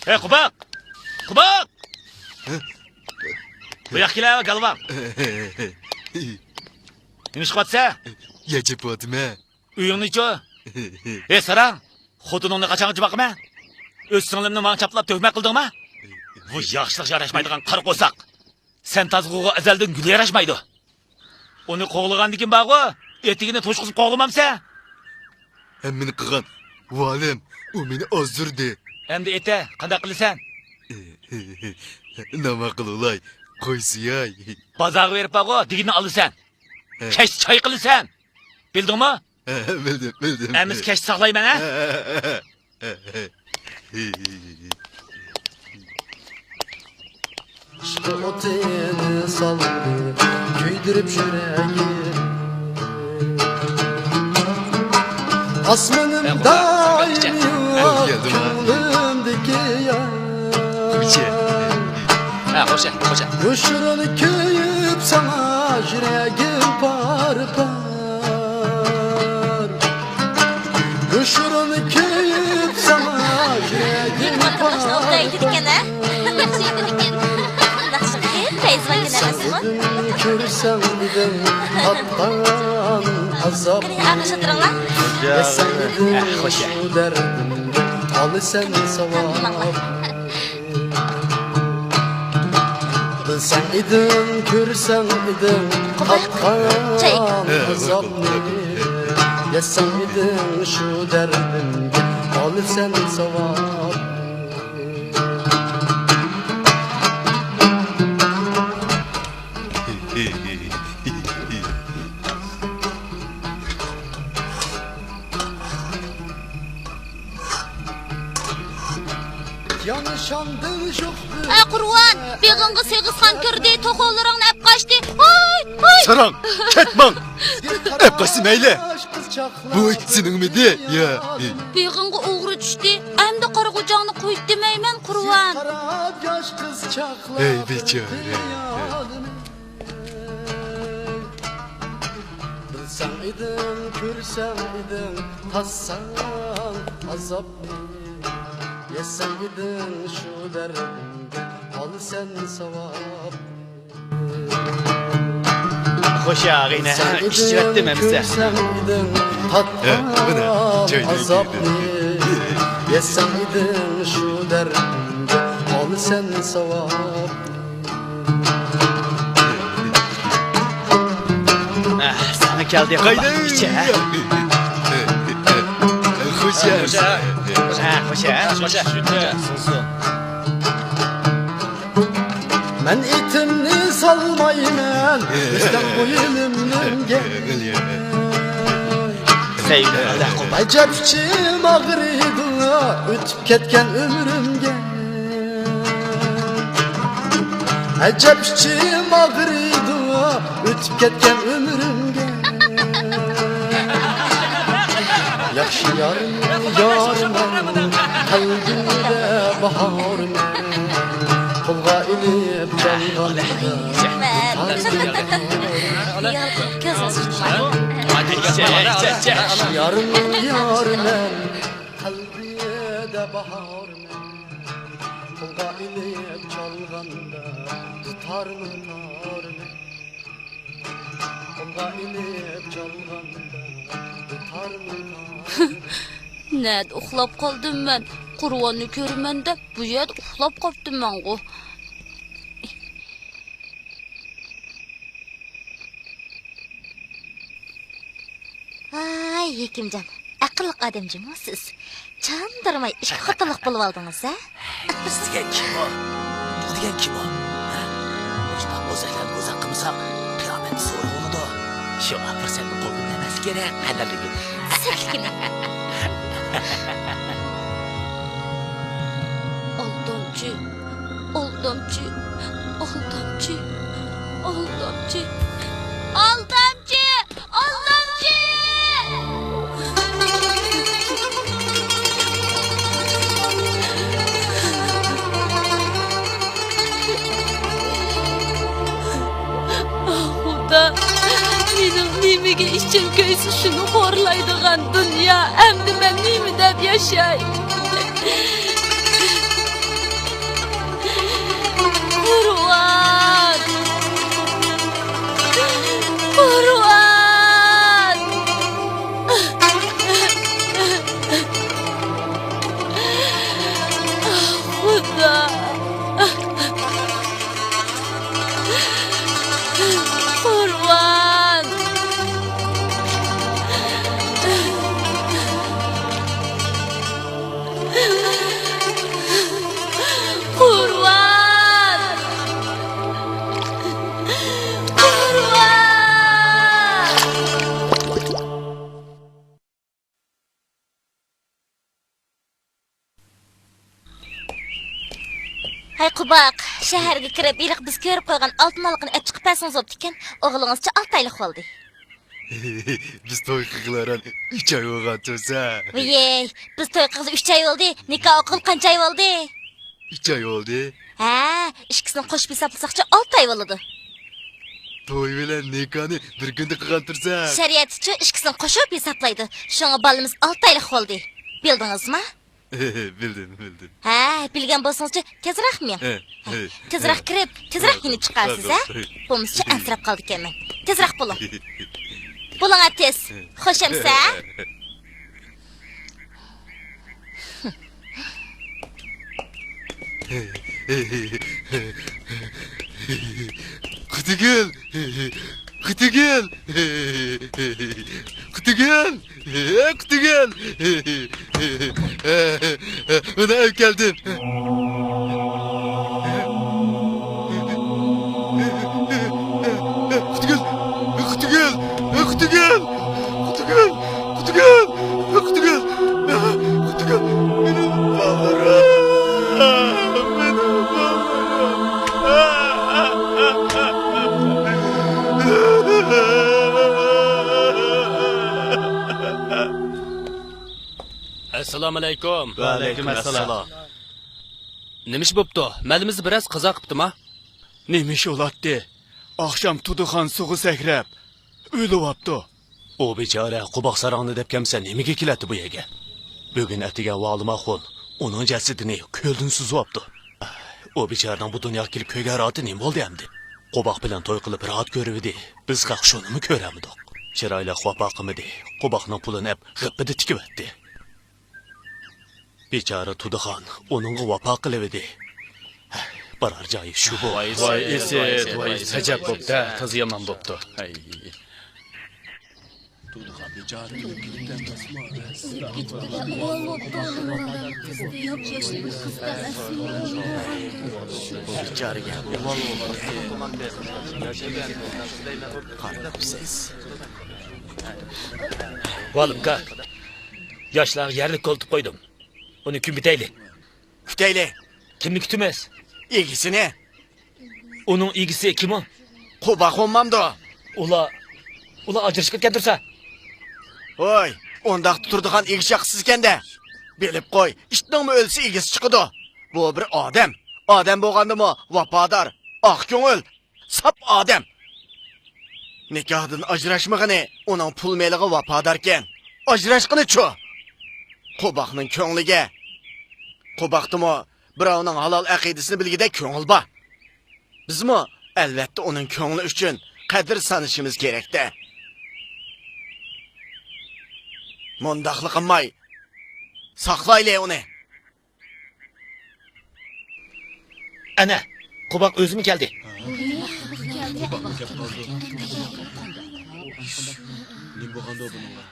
ھەي، قوباق! قوباق! ھە؟ بۇ ياققا كېلەۋە، گالۋاڭ! نېمە ئىش قىلىۋاتىسەن؟ يەر چېپىۋاتىمەن. ئۆيۈڭنىچۇ؟ ھەي، ساراڭ! خوتۇنۇڭنى قاچانغىچە باقىمەن؟ ئۆز سىڭلىمنى ماڭا چاپلاپ تۆھمەت قىلدىڭما؟ بۇ ياخشىلىققا ياراشمايدىغان قارا قورساق! سەن تازغۇغا ئەزەلدىن گۈل ياراشمايدۇ. ئۇنى قوغلىغاندىكىن بارغۇ، ئېتىكىنى توشقۇزۇپ قوغلىمامسەن؟ ھەممىنى قىلغان ۋالىم، ئۇ مېنى ئازدۇردى. ئەمدى ئېتە، قانداق قىلىسەن؟ ناماقۇل ئۇلاي، قوي سوياي. بازارغا بېرىپ بارغۇ، دېگىنىنى ئالىسەن. ھە. كەچتە چاي قىلىسەن. بىلدىڭمۇ؟ ھە، بىلدىم، بىلدىم. ئەمىسە كەچتە ساقلايمەن، ھە؟ ھە، ھە، ھە. ئىشق ئوتىنى سالدى كۆيدۈرۈپ يۈرەكنى. ئاسمىنىم دائىم يىغلاپ كۆڭلۈمدىكى يار. ھە، خوشە، خوشە. يوشۇرۇن كۆيۈپ ساڭا يۈرەكىم پار-پار. يوشۇرۇن كۆيۈپ ساڭا يۈرەكىم پار-پار. ياخشى ئېيتىدىكەن، ھە؟ ياخشى ئېيتىدىكەن. ناخشا قىلىپ، پەيزىۋان ئەمەسمۇ؟ كۆرسەڭ ئىدىڭ تارتقان ئازابنى. قېنى، ئاخىرى شاتۇرۇڭلار. يەسەڭ ئىدىڭ شۇ دەردىمگە ئالىسەن ساۋاب. بىلسەڭ ئىدىڭ، كۆرسەڭ ئىدىڭ تارتقان ئازابنى. يەسەڭ ئىدىڭ شۇ دەردىمگە ئالىسەن ساۋاب. ئە، قۇرۋان، بېغىڭغا سېغىز خان كىردى، توخۇلىرىڭنى ئەپ قاچتى. ھاي، ھاي! ساراڭ، كەتمەڭ! ئەپ قاچسا مەيلى. بۇ سېنىڭمىدى؟ يا. بېغىڭغا ئوغرى چۈشتى. ئەمدى قارىغۇچاڭنى قويۇپ دېمەيمەن، قۇرۋان. ھەي، بىچارە. بىلسەڭ ئىدىڭ، كۆرسەڭ ئىدىڭ، تارتساڭ ئازابنى. يەسەڭ ئىدىڭ شۇ دەردىمگە، ئالىسەن ساۋابنى. خوش يا، ئاغىنە، ئىچىۋەتتىم ئەمىسە. ئازابنى، يەسەڭ ئىدىڭ شۇ دەردىمگە، ئالىسەن ساۋابنى. ئە، ساڭا كەلدى، قايدىڭ؟ ئىچە. خوش يا. خوش يا. خوش يا. خوش يا. مەن ئېتىمنى سالمايمەن، ئۆستەڭ بويلىمىمگە. ئەجەب ئىچىم ئاغرىيدۇ، ئۆتۈپ كەتكەن ئۆمرۈمگە. ئەجەب ئىچىم ئاغرىيدۇ، ئۆتۈپ كەتكەن ئۆمرۈمگە. ياخشى يارنى يارمەن، قەلبىدە باھارمەن. قولغا ئېلىپ چالغاندا، يارنى يارمەن، قەلبىدە باھارمەن. قولغا ئېلىپ چالغاندا، دۇتارمۇ تارمەن. نەدە ئۇخلاپ قالدىم مەن؟ قۇرۋاننى كۆرىمەن دەپ بۇ يەردە ئۇخلاپ قاپتىمەنغۇ. ۋاي، ھېكىمجان، ئەقىللىق ئادەم جۇمۇ سىز. چاندۇرماي ئىككى خوتۇنلۇق بولۇۋالدىڭىز ھە؟ بىز دېگەن كىم ئۇ؟ بۇ دېگەن كىم ئۇ؟ ھە؟ مۇشۇنداق بوزەكلەرنى بوزەك قىلمىساق، قىيامەت زور بولىدۇ. شۇڭا پۇرسەتنى قولدىن بەرمەسلىك كېرەك، قەدىرلىگىن. سەتلىكىنى. ئالدامچى، ئالدامچى، ئالدامچى، ئالدامچى، ئالدامچى. ئالدامچى! ئاھ، خۇدا، مېنىڭ نېمىگە ئىچىم كۆيسە، شۇنى خورلايدىغان دۇنيا. ئەمدى مەن نېمە دەپ ياشاي؟ قۇربان! قۇربان! خۇدا! قۇربان! قۇربان! قۇربان! ھەي قوباق، شەھەرگە كىرىپ، ھېلىقى بىز كۆرۈپ قويغان ئالتۇن ھالقىنى ئەپ چىقىپ بەرسىڭىز بوپتىكەن. ئوغلىڭىزچە ئالتە ئايلىق بولدى. بىز توي قىلغىلى ئاران ئۈچ ئاي بولغان تۇرسا. ۋىيەي، بىز توي قىلغىلى ئۈچ ئاي بولدى، نىكاھ ئوقۇغىلى قانچە ئاي بولدى؟ ئۈچ ئاي بولدى. ھە، ئىككىسىنى قوشۇپ ھېسابلىساقچۇ ئالتە ئاي بولىدۇ. توي بىلەن نىكاھنى بىر كۈندە قىلغان تۇرسا. شەرىئەتچۇ ئىككىسىنى قوشۇپ ھېسابلايدۇ. شۇڭا بالىمىز ئالتە ئايلىق بولدى. بىلدىڭىزما؟ بىلدىم، بىلدىم. ھە، بىلگەن بولسىڭىزچۇ تېزراق مېڭىڭ. ھە، ھە. تېزراق كىرىپ، تېزراق يېنىپ چىقارسىز، ھە؟ بولمىسىچۇ ئەنسىرەپ قالىدىكەنمەن. تېزراق بولۇڭ. بولۇڭ، تېز. خوش ئەمىسە. قۇتىگۈل! قۇتىگۈل! قۇتىگۈل! قۇتىگۈل! مانا ئەپ كەلدىم. قۇتىگۈل! قۇتىگۈل! قۇتىگۈل! قۇتىگۈل! قۇتىگۈل! قۇتىگۈل! مېنىڭ بالىلىرىم! ئەسسالامۇئەلەيكۇم. ۋەئەلەيكۇم ئەسسالام. نېمە ئىش بوپتۇ؟ مەلىمىزدە بىرەز قازا قىپتىما؟ نېمە ئىش بولاتتى؟ ئاخشام تۇدىخان سۇغا سەكرەپ، ئۆلۈۋاپتۇ. ئۇ بىچارە قوباق ساراڭنى دەپ كەمسە نېمىگە كېلەتتى بۇ يەرگە؟ بۈگۈن ئەتىگەن ۋالىم ئاخۇن ئۇنىڭ جەسىتىنى كۆلدىن سۈزۈۋاپتۇ. ئۇ بىچارىنىڭ بۇ دۇنياغا كېلىپ كۆرگەن راھىتى نېمە بولدى ئەمدى؟ قوباق بىلەن توي قىلىپ راھەت كۆرۈۋىدى. بىز خەق شۇنىمۇ كۆرەلمىدۇق. چىرايلىق ۋاپا قىلمىدى. قوباقنىڭ پۇلىنى ئەپ غىپپىدە تىكىۋەتتى. بىچارە تۇدىخان ئۇنىڭغا ۋاپا قىلىۋىدى. بارار جايى شۇ بۇ. ۋاي ئىسىت، ۋاي ئىسىت، ئەجەب بوپتۇ، تازا يامان بوپتۇ. ۋالىم ئاكا، ياشلارغا يەرلىك كولتۇق قويدۇم. ئۇنى كۈنبىتەيلى. كۈتەيلى. كىمنى كۈتىمىز؟ ئىگىسىنى. ئۇنىڭ ئىگىسى كىم ئۇ؟ قوباق بولمامدۇ؟ ئۇلار، ئۇلار ئاجرىشىپ كەتكەن تۇرسا. ھوي، ئۇنداق تۇرىدىغان ئىگە چاقىسىز ئىكەندە. بىلىپ قوي، ئىتنىڭمۇ ئۆلسە ئىگىسى چىقىدۇ. بۇ بىر ئادەم. ئادەم بولغاندىمۇ ۋاپادار، ئاق كۆڭۈل، ساپ ئادەم. نىكاھدىن ئاجراشمىغىنى ئۇنىڭ پۇل مېلىغا ۋاپاداركەن. ئاجراشقىنىچۇ؟ قوباقنىڭ كۆڭلىگە. قوباقتىمۇ بىراۋنىڭ ھالال ئەقىدىسىنى بىلگۈدەك كۆڭۈل بار. بىزمۇ، ئەلۋەتتە، ئۇنىڭ كۆڭلى ئۈچۈن قەدىر سانىشىمىز كېرەكتە. مۇنداقلا قىلماي، ساقلايلى ئۇنى. ئەنە، قوباق ئۆزىمۇ كەلدى. نېمە بولغاندۇ بۇنىڭغا؟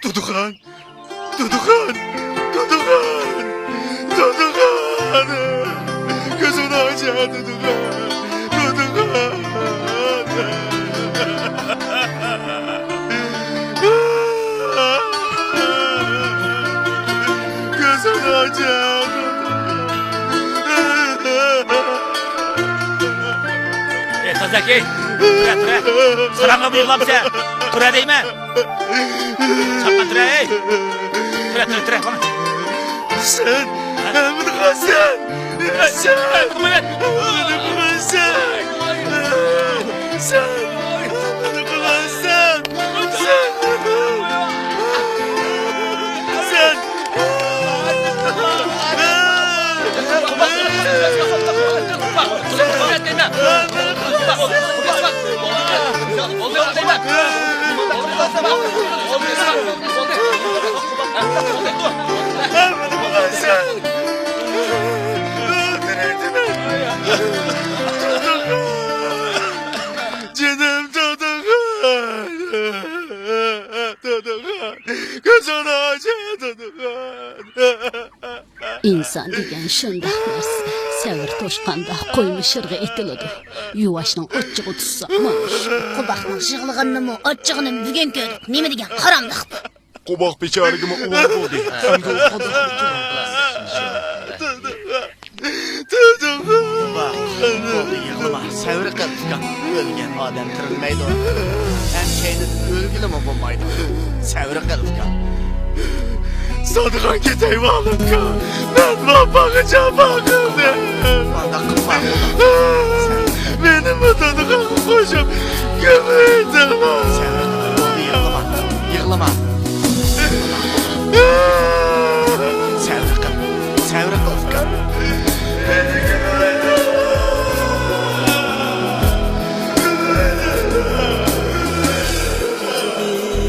دۇدۇخان! دۇدۇخان! دۇدۇخان! دۇدۇخان! كۆزۈڭنى ئاچ، دۇدۇخان! دۇدۇخان! كۆزۈڭنى ئاچ! ئەي، تازاك، ئەي! تۇرە، تۇرە! ساراڭغا بۇيرۇلامسەن؟ تۇرە دەيمەن! چاققان تۇرە، ئەي! تۇرە، تۇرە، تۇرە! سەن ھەممىنى قىلىسەن! سەن ھەممىنى قىلىسەن! سەن ھەممىنى قىلىسەن! سەن! سەن! جېنىم تۇدۇخان! تۇدۇخان! كۆزۈڭنى ئاچ، تۇدۇخان! ئىنسان دېگەن شۇنداق نەرسە، سەۋر توشقاندا قويمۇ شىرغا ئېتىلىدۇ. يۇۋاشنىڭ ئاچچىقى تۇتسا، مانا شۇ. قوباقنىڭ يىغلىغىنىنىمۇ، ئاچچىقىنىمۇ بۈگۈن كۆردۇق. نېمە دېگەن قاراملىق بۇ! قوباق بىچارىگىمۇ ئۇۋال بولدى. ئەمدى ئۇ قانداق قىلىدۇ؟ قوباق، بولدى، يىغلىما، سەۋر قىل، ئۇكام. ئۆلگەن ئادەم تىرىلمەيدۇ. ھەم كەينىدىن ئۆلگىلىمۇ بولمايدۇ. سەۋر قىل، ئۇكام. سادىغان كېتەي، ۋالىمكا. مەن ۋاپاغا جاپا قىلدىم. ئۇنداق قىلما، ئۇكام. مېنىمۇ سادىغانغا قوشۇپ كۆمۈۋېتىڭلار. سەۋر قىل، بولدى، يىغلىما. يىغلىما. سەۋر قىل، سەۋر قىل، ئۇكام.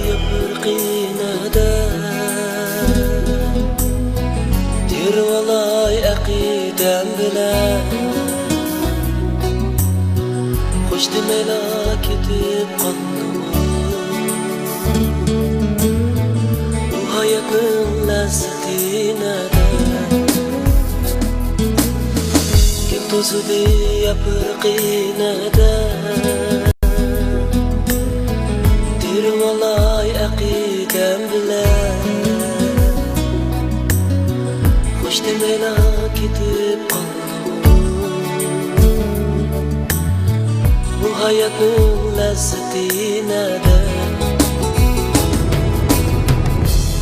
ياپرىقى نەدە، تېرىۋالاي ئەقىدەم بىلەن. خوش دېمەيلا كېتىپ قالدىڭ. بۇ ھاياتنىڭ لەززىتى نەدە؟ گۈل توزىدى ياپرىقى نەدە؟ ئالاي ئەقىدەم بىلەن، خوش دېمەيلا كېتىپ قالدىڭ. بۇ ھاياتنىڭ لەززىتى نەدە؟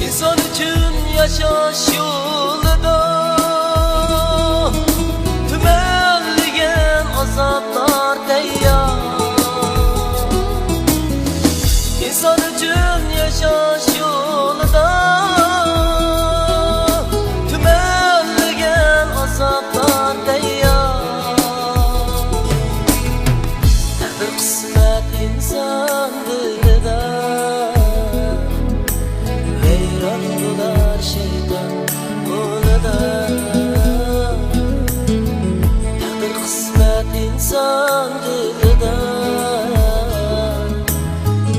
ئىنسان ئۈچۈن ياشاش يولىدا تۈمەنلىگەن ئازابلار تەييار. ئىنسان ئۈچۈن ياشاش يولىدا تۈمەنلىگەن ئازابلار تەييار. تەقدىر قىسمەت ئىنسان دىلىدا، ۋەيران بولار شەيتان قولىدا. تەقدىر قىسمەت ئىنسان دىلىدا،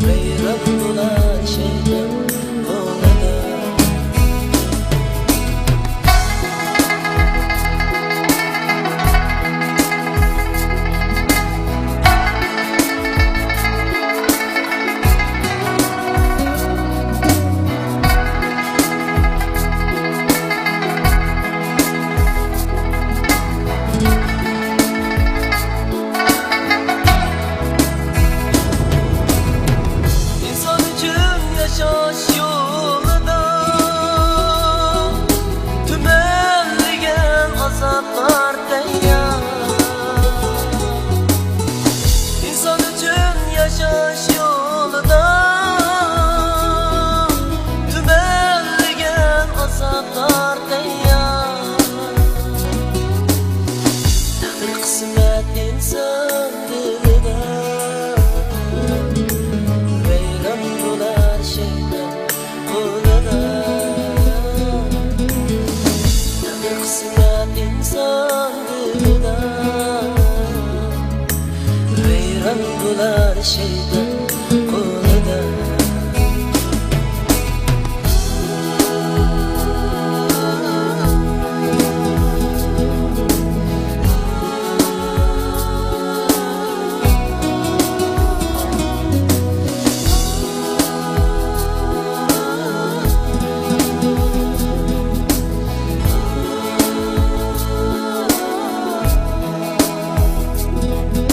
ۋەيران بولار شەيتان قولىدا. ئىنسان ئۈچۈن ياشاش يولىدا تۈمەنلىگەن ئازابلار تەييار. ئىنسان ئۈچۈن ياشاش يولىدا تۈمەنلىگەن ئازابلار تەييار. تەقدىر قىسمەت ئىنسان دىلىدا، ۋەيران بولار شەيتان قولىدا. تەقدىر قىسمەت ئىنسان دىلىدا، ۋەيران بولار شەيتان